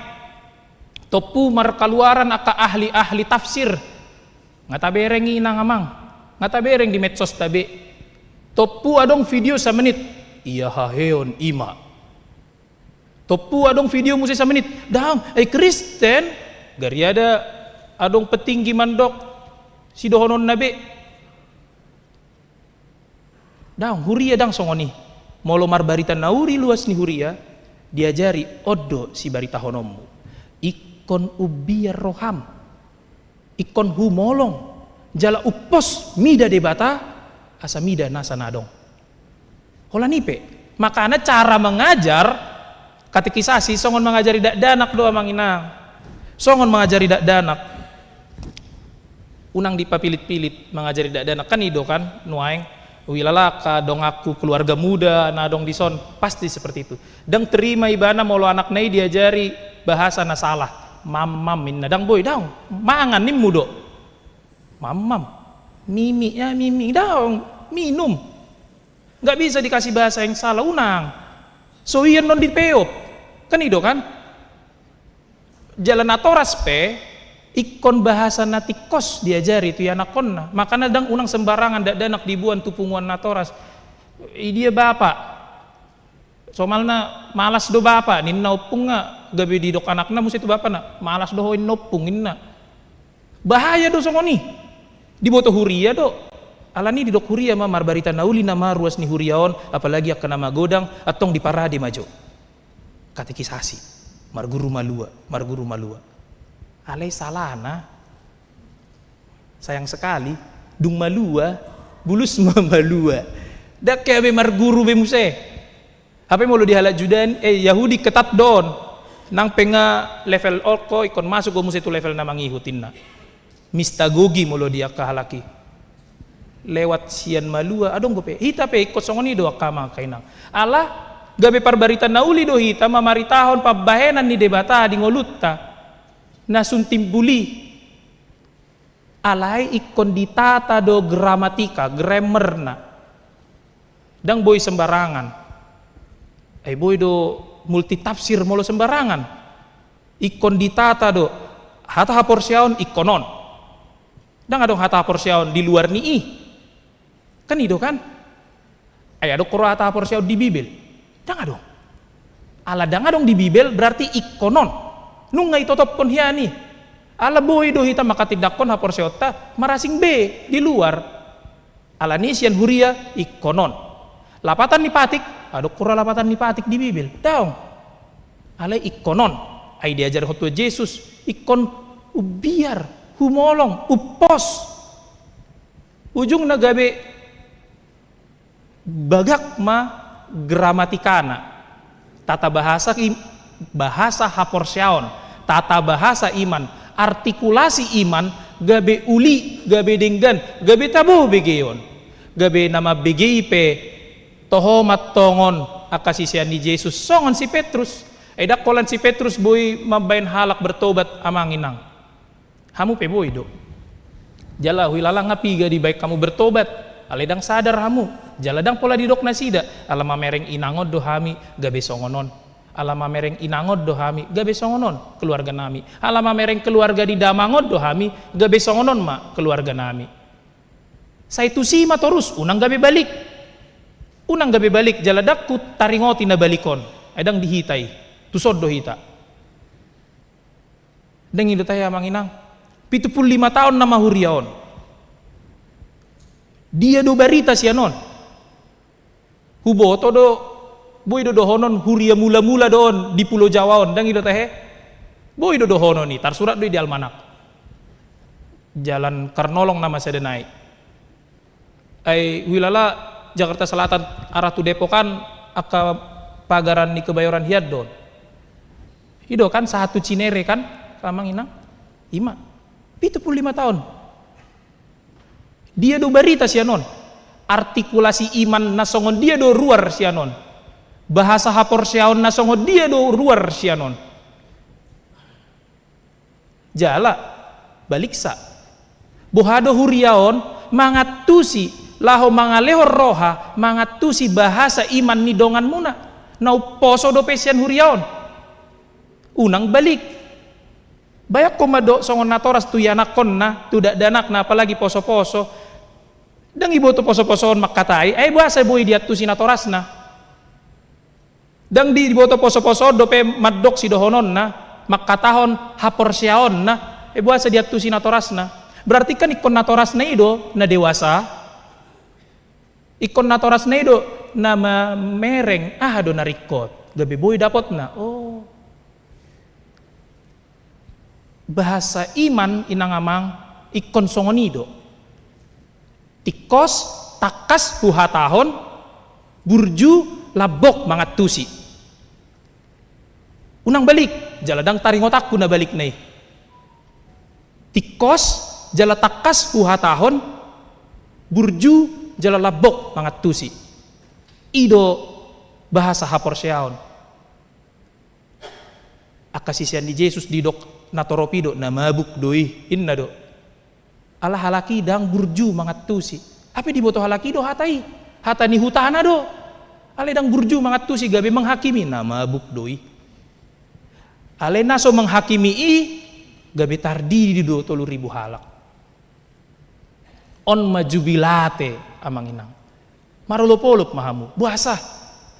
Tompu markaluaran angka ahli-ahli tafsir. Nga tabereng i, inang amang. Nga tabereng di medsosta be. Tompu adong video samenit. Ia haheon i ma. Tompu adong video muse samenit. Daong, ai Kristen, gariada adong petinggi mandok sidohononna be. Daong, huria ndang songon i. Molo marbarita na uli luas ni huria, Diajari on do sibaritahononmu. Ingkon umbiar roham. Ingkon humolong. Jala umpos mida Debata, asa mida nasa na adong. Holan i pe. Makana cara mengajar, katekisasi, songon mangajari dakdanak do, amang inang. Songon mangajari dakdanak. Unang dipapilit-pilit mangajari dakdanak, kan i do kan, nuaeng. Huilala angka donganku, keluarga muda na adong dison, pasti seperti itu. Ndang terima ibana molo anakna i diajari bahasa na salah. Mamam ninna, ndang boi, daong. Mangan nimmu do. Mamam. Mimi, ya mimi, daong. Minum. Nggak bisa dikasih bahasa yang salah, unang. So i annon dipeop. Kan i do kan? Jala natoras pe, ingkon bahasa na tingkos diajari tu ianakkonna. Makana ndang, unang sembarangan dakdanak diboan tu punguan natoras. I dia bapa. Somalna, malas do bapa, ninna ompung nga, gabe didok anakna muse tu bapana, malas do ho ninna ompung, ninna. Bahaya do songon i. Diboto huria do. Alani didok huria ma, marbarita na uli nama ruas ni huria on, apalagi angka na magodang, antong diparade ma jo. Katekisasi. Marguru malua, marguru malua. Alai salahna, sayang sekali, dung malua, bulus ma malua. Ndang hea be marguru be muse. Hape molo di halak Juda, eh, Yahudi ketat do on. Nang pe nga level on ho, ingkon masuk ho muse tu level na mangihut, ninna. Mistagogi molo di angka halak i. Lewat sian malua, adong dope. Hita pe ingkon songon i do angka amang, angka inang. Ala, gabe parbarita na uli do hita mamaritahon pambahenan ni Debata di ngolunta. Na sun timbul i. Alai ingkon ditata do gramatika, grammarna. Ndang boi sembarangan. Ai boi do multitafsir molo sembarangan. Ingkon ditata do. Hata haporseaon ingkon on. Ndang adong hata haporseaon di luar ni i. Kan i do kan? Ai adong ho ro hata haporseaon di Bibel? Ndang adong. Ala ndang adong di Bibel berarti ingkon on. Nunga itotophon hian i. Ala boi do hita manghatindanghon haporseaonta marasing be di luar. Alani sian huria ingkon on. Lapatan ni patik, adong ho ra lapatan ni patik di Bibel? Daong. Alai ingkon on. Ai diajarhon Tuhan Jesus, ingkon umbiar, humolong, umpos. Ujungna gabe bagak ma gramatikana. Tata bahasa i-, bahasa haporseaon, tata bahasa iman, artikulasi iman, gabe uli, gabe denggan, gabe tabo begeon. Gabe na mambege i pe toho ma antong on angka sisean ni Jesus, songon si Petrus. Ai ndang holan si Petrus boi mambaen halak bertobat, amang inang. Hamu pe boi do. Jala huilala nga piga dibaen hamu bertobat, alai ndang sadar hamu. Jala ndang pola didok nasida, ala mamereng inang on do hami gabe songon on. Ala mamereng inang on do hami gabe songon on keluarga nami. Ala mamereng keluarga ni damang on do hami gabe songon on ma keluarga nami. Sai tusi ma torus, unang gabe balik. Unang gabe balik, jala ndang hutaringoti na balik on. Ai ndang di hita i, tuson do hita. Ndang i do tahe, amang inang. Pitu pulu lima taon nama huria on. Dia do barita sian on? Huboto do, boi do dohonon huria mula-mula do on di Pulo Jawa on, ndang i do tahe? Boi do dohonon i, tarsurat do i di almanak. Jalan Karnolong nama sada nai. Ai huilala Jakarta Selatan arah tu Depok an angka pagaran ni Kebayoran hian do on. I do kan, sahat tu Cinere kan, amang inang? I ma. Pitu pulu lima taon. Dia do barita sian on? Artikulasi iman na songon dia do ruar sian on? Bahasa haporseaon na songon dia do ruar sian on? Jala, baliksa. Boha do huria on mangantusi, laho mangalehon roha, mangantusi bahasa iman ni donganmuna na umposo dope sian huria on? Unang balik. Bayangkon ma do songon natoras tu ianakkonna, tu dakdanakna, apalagi poso-poso. Ndang iboto poso-poso on mangkatai, ai boasa boi diantusi natorasna? Ndang di-, diboto poso-poso on dope mandok sidohononna, mangkatahon haporseaonna, ai boasa diantusi natorasna? Berarti kan ingkon natorasna i do na dewasa. Ingkon natorasna i do na mamereng aha do na ringkot. Gabe boi dapotna. Oh. Bahasa iman, inang amang, ingkon songon i do. Tingkos, tangkas huhatahon, burju, lambok mangantusi. Unang balik, jala ndang taringotanku na balikna i. Tingkos, jala tangkas huhatahon, burju, jala lambok mangantusi. I do bahasa haporseaon. Angka sisean ni Jesus didok na torop i do, na mabuk do i, inna do. Ala halak i ndang burju mangantusi. Hape diboto halak i do hata i. Hata ni hutana do. Alai ndang burju mangantusi, gabe menghakimi, na mabuk do i. Alai na so menghakimi i, gabe tardidi do tolu ribu halak. On ma jubilate, amang inang. Marolopolop ma hamu. Boasa?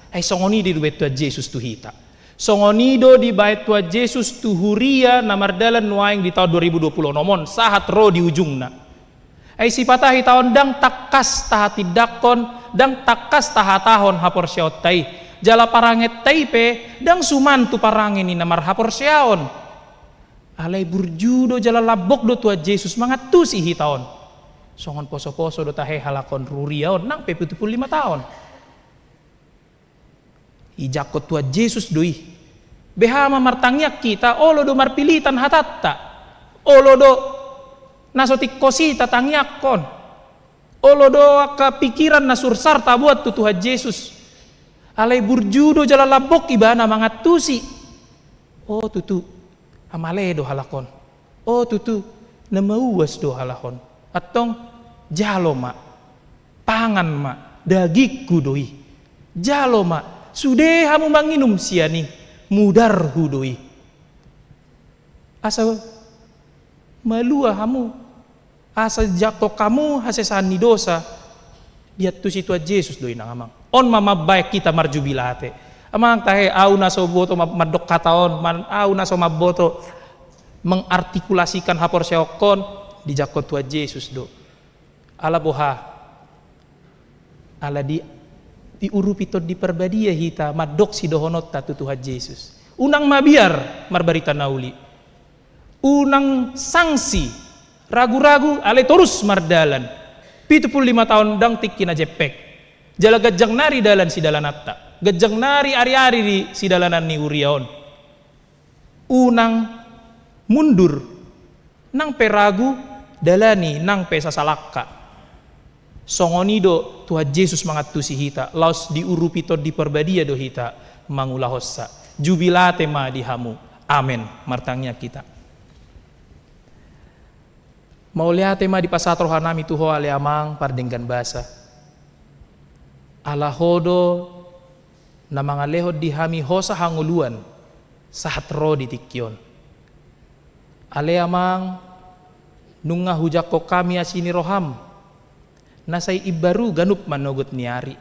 Ai songon i do dibaen Tuhan Jesus tu hita. Songon i do dibaen Tuhan Jesus tu huria na mardalan nuaeng di taon dua ribu dua puluh onom on, sahat ro di ujungna. Ai sipata hita on ndang tangkas tahatindangkon, ndang tangkas tahatahon haporseaonta i. Jala parangenta i pe ndang suman tu parange ni na marhaporseaon. Alai burju do jala lambok do Tuhan Jesus mangantusi hita on. Songon posoposo do tahe halak on, huria on, nang pe pitu pulu lima taon. Dijangkon Tuhan Jesus do i. Beha ma martangiang hita, olo do marpilitan hatanta. Olo do na so tingkos i tatangiangkon. Olo do angka pikiran na sursar taboan tu Tuhan Jesus. Alai burju do jala lambok ibana mangantusi. O tutu, amale do halak on. O tutu, na mauas do halak on. Antong, jalo ma, pangan ma, dagingku do i. Jalo ma, sude hamu manginum sian i, mudarhu do i. Asa malua hamu, asa dijangkon hamu hasesaan ni dosa. Diantusi Tuhan Jesus do i, inang amang. On ma mambaen hita marjubilate. Amang tahe, au na so boto ma-, mandok hata on, man-, au na so mamboto mengartikulasikan haporseaonhon, dijangkon Tuhan Jesus do. Ala boha? Ala di, diurupi Tondi Parbadia hita mandok sidohononta tu Tuhan Jesus. Unang mabiar marbarita na uli. Unang sangsi, ragu-ragu, alai torus mardalan. Pitu pulu lima taon ndang tingki na jempek. Jala ganjang nari dalan sidalananta. Ganjang nari ari-ari di sidalanan ni huria on. Unang mundur, nang pe ragu, dalani nang pe sasalangka. Songon i do Tuhan Jesus mangantusi hita, laos diurupi Tondi Parbadia do hita mangulahonsa. Jubilate ma di hamu. Amen. Martangiang hita. Mauliate ma dipasahat rohanami tu Ho ale Amang pardenggan basa. Ala Ho do na mangalehon di hami hosa hangoluan sahat ro di tingki on. Ale Amang, nunga hujangkon hami asi ni roham, na sai imbaru ganup manogot ni ari.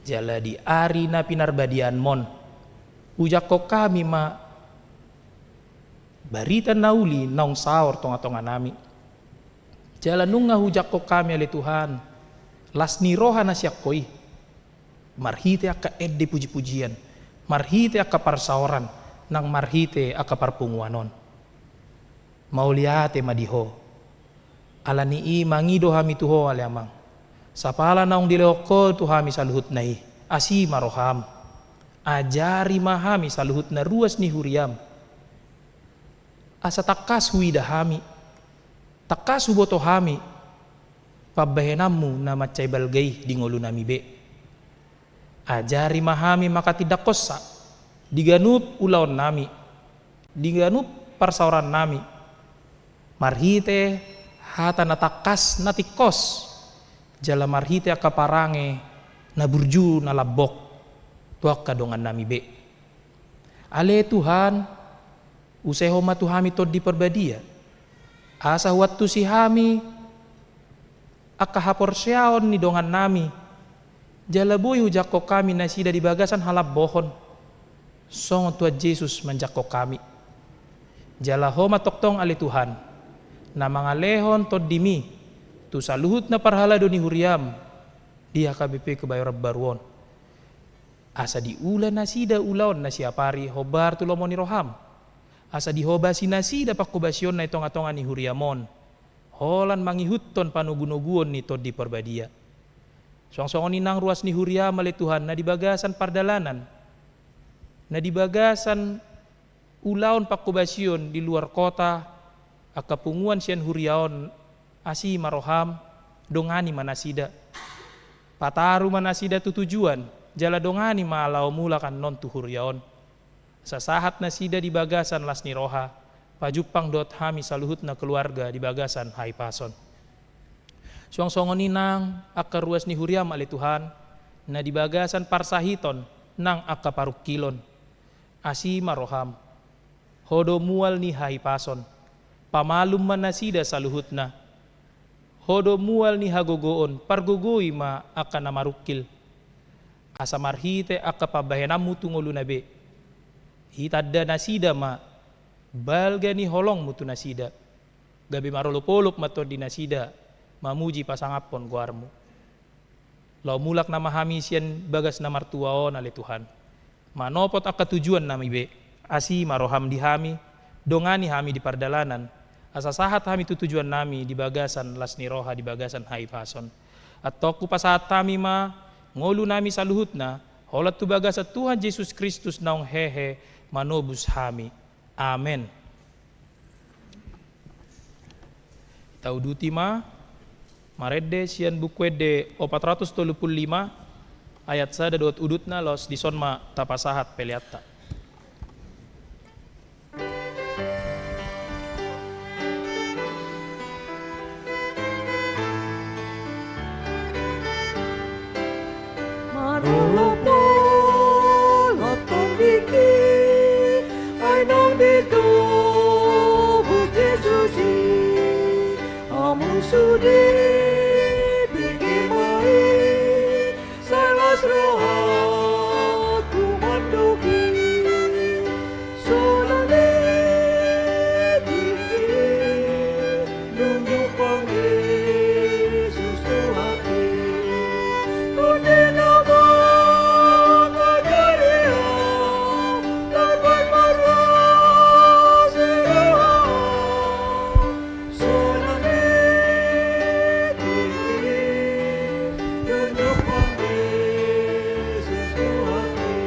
Jala di ari na pinarbadianmon, hujangkon hami ma barita na uli naung saor tongatonganami. Jala nunga hujangkon hami ale Tuhan, las ni roha na sian Ho i. Marhite angka ende pujipujian, marhite angka parsaoran, nang marhite angka parpunguan on. Mauliate ma di Ho. Ala ni i mangido hami tu Ho ale Amang. Sapala naung dilehon Ho tu hami saluhutna i, asi ma roham. Ajari ma hami saluhutna ruas ni huriam. Asa tangkas huida hami, tangkas huboto hami pambahenanmu na mansai balga i di ngolunami be. Ajari ma hami mangkatindangkonsa di ganup ulaonnami, di ganup parsaorannami. Marhite hata na tangkas na tingkos, jala marhite angka parange na burju na lambok tu angka dongannami be. Ale Tuhan, usehon ma tu hami Tondi Parbadia, asa huantusi hami angka haporseaon ni dongannami, jala boi hujangkon hami nasida di bagasan halambohon, songon Tuhan Jesus manjangkon hami. Jala Ho ma tongtong ale Tuhan, na mangalehon Tondimi tu saluhut na parhalado ni huriam di H K B P Kebayoran Baru on. Asa diula nasida ulaon na siapari hombar tu lomo ni roham. Asa dihobasi nasida panghobasionna i tongatonga ni huriam on, holan mangihuthon panogunoguon ni Tondi Parbadia. Suang songon i nang ruas ni huriam ale Tuhan, na di bagasan pardalanan, na di bagasan ulaon panghobasion di luar kota, angka punguan sian huria on, asi ma roham, dongani ma nasida. Pataru ma nasida tu tujuan, jala dongani ma laho mulak annon tu huria on. Asa sahat nasida di bagasan las ni roha, pajumpang dohot hami saluhutna keluarga di bagasan hahipason. Suang songon i nang angka ruas ni huriam ale Tuhan, na di bagasan parsahiton nang angka parungkilon. Asi ma roham. Ho do mual ni hahipason. Pamalum ma nasida saluhutna. Ho do mual ni hagogoon, pargogoi ma angka na marungkil. Asa marhite angka pambahenanmu tu ngoluna be, hitanda nasida ma balga ni holongmu tu nasida. Gabe marolopolop ma tondi nasida mamuji pasangaphon goarmu. Laho mulak nama hami sian bagas na martua on ale Tuhan, manopot angka tujuannami be. Asi ma roham di hami, dongani hami di pardalanan, asa sahat hami tu tujuannami di bagasan las ni roha di bagasan hahipason. Antong hupasahat hami ma ngolunami saluhutna holan tu bagasan Tuhan Jesus Kristus naung hehe manobus hami. Amen. Tauduti ma, marende sian Buku Ende opat ratus tolu pulu lima, ayat sada dohot udutna, laos dison ma tapasahat peleanta. Marolopolop tondingki, ai naung ditobus Jesus i, hamu sude bege ma i, sai las rohangku mandok i. Sonang ni tingki i, dung jumpang Jesus Tuhanki. Tondi na mangajari ahu, tarban marlas ni roha. Sonang ni tingki i, dung jumpang Jesus Tuhanki.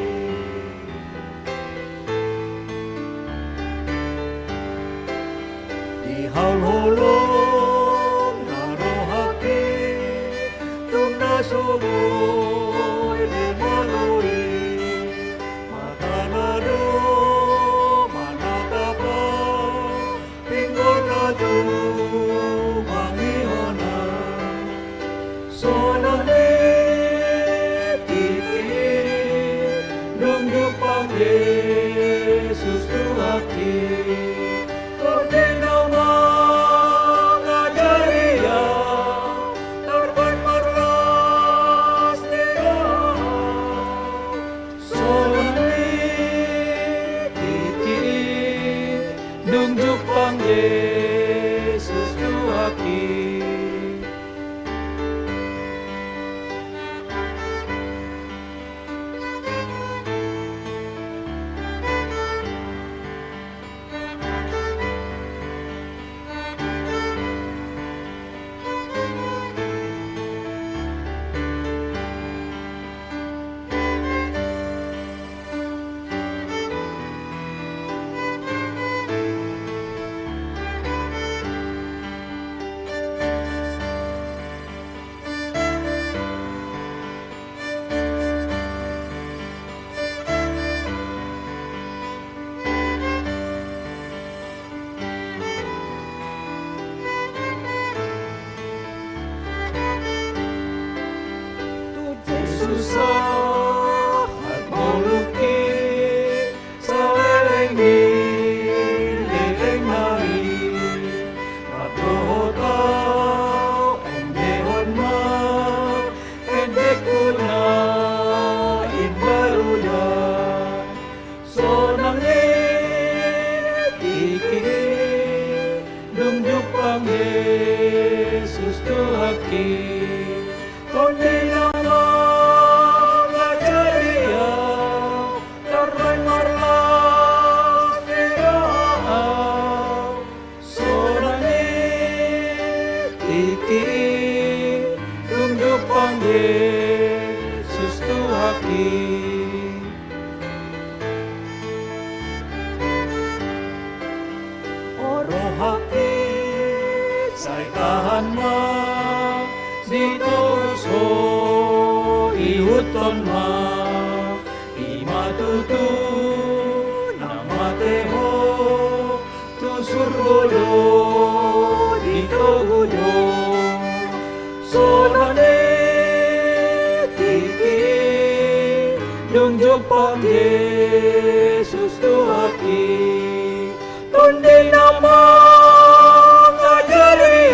Di hau holong na rohangki, tung na so boi be malo i, matana do manatap ahu, pinggolna tumangihon ahu. Sonang ni tingki i, dung jumpang Jesus Tuhanki. Tondi na mangajari ahu, tarban marlas ni roha. Sonang ni tingki i, dung jumpang Jesus Tuhanki. O rohangki, sai tahan ma, di togus ho ihuthon ma, i ma tutu na mate ho tu surgo do, ditogu do. Sonang ni tingki, dung jumpang Jesus Tuhanki. Tondi na mangajari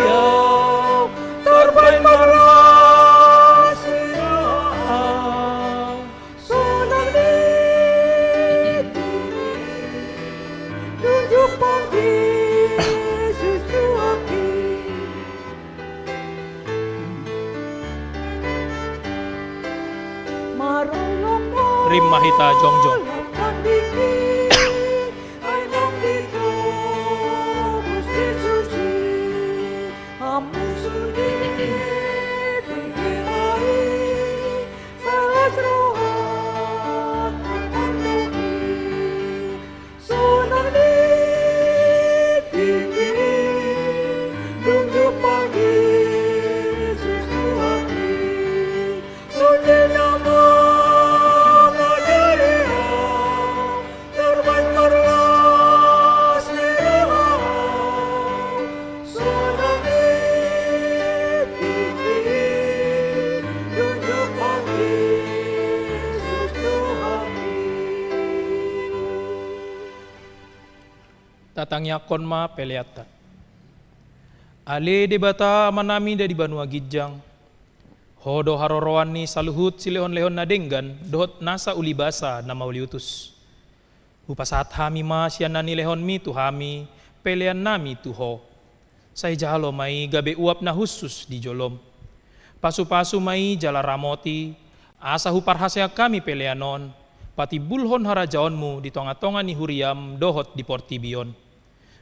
au, tarbaen marlas ni roha. Sonang ni tingki, dung jumpang Jesus Tuhanki. Rima hita jongjong. Ai nang ditogus Jesus i, hamu sude pingkiri, salas roha tandok i. Sonang ni tingki, dung jumpang Jesus Tuhanki. Tondi na mangajari au, tarbaen marlas ni roha. Sonang ni tingki, dung jumpang Jesus Tuhanki. Tatangiangkon ma peleanta. Ale Debata Amanami na di banua ginjang, Ho do haroroan ni saluhut silehonlehon na denggan dohot nasa uli basa na mauliutus. Hupasahat hami ma sian na nilehonmi tu hami peleannami tu Ho. Sai jalo ma i gabe uap na hushus di jolom. Pasupasu ma i jala ramoti, asa huparhaseang hami pelean on patimbulhon harajaonmu di tongatonga ni huriam dohot di portibi on.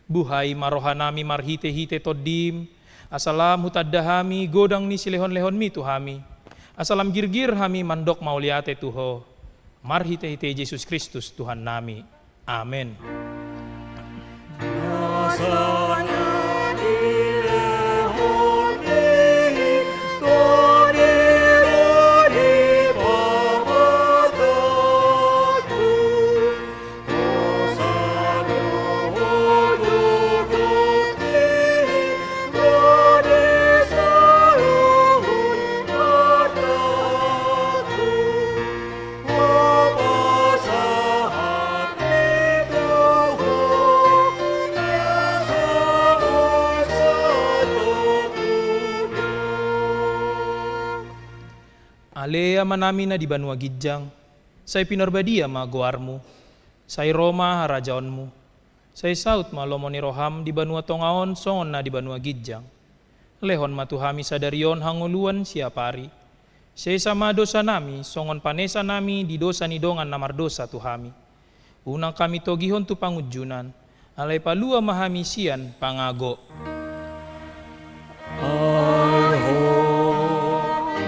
Buhai ma rohanami marhitehite Tondim, asa lam hutanda hami godang ni silehonlehonmi tu hami, asa lam girgir hami mandok mauliate tu Ho. Marhitehite Jesus Kristus Tuhannami. Amen. Ale Amanami na di banua ginjang, sai pinarbadia ma goarmu, sai ro ma harajaonmu, sai saut ma lomo ni roham di banua tonga on songon na di banua ginjang. Lehon ma tu hami sadari on hangoluan siapari. Sesa ma dosanami songon panesanami di dosa ni dongan na mardosa tu hami. Unang hami togihon tu pangunjunan, alai palua ma hami sian pangago. Ai Ho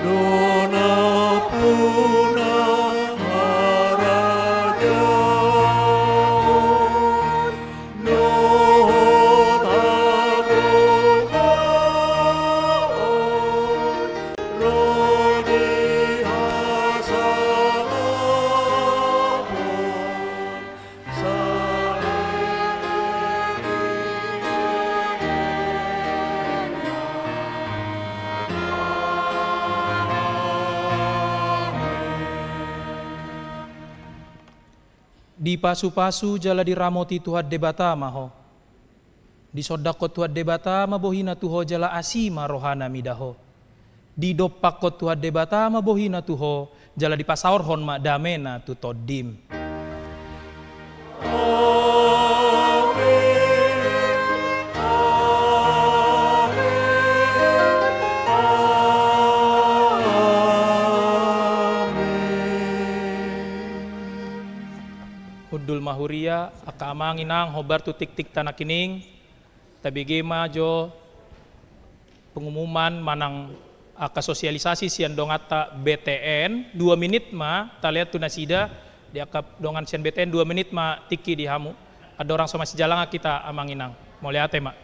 do nampuna harajaon dohot hagogoon ro di hasangapon. Dipasupasu jala diramoti Tuhan Debata ma ho. Disondangkon Tuhan Debata ma bohina tu ho jala asi ma rohana mida ho. Didompakkon Tuhan Debata ma bohina tu ho, jala dipasaorhon ma damena tu tondim. Amen. Amen. Amen. Hundul ma huria, angka amang inang, hombar tu tingting tana kining. Tabege ma jo pengumuman manang Angka sosialisasi sian donganta B T N, dua minit ma talean tu nasida, di angka dongan sian B T N dua minit ma tingki di hamu. Andorang so masijalangan hita amang inang. Mauliate ma.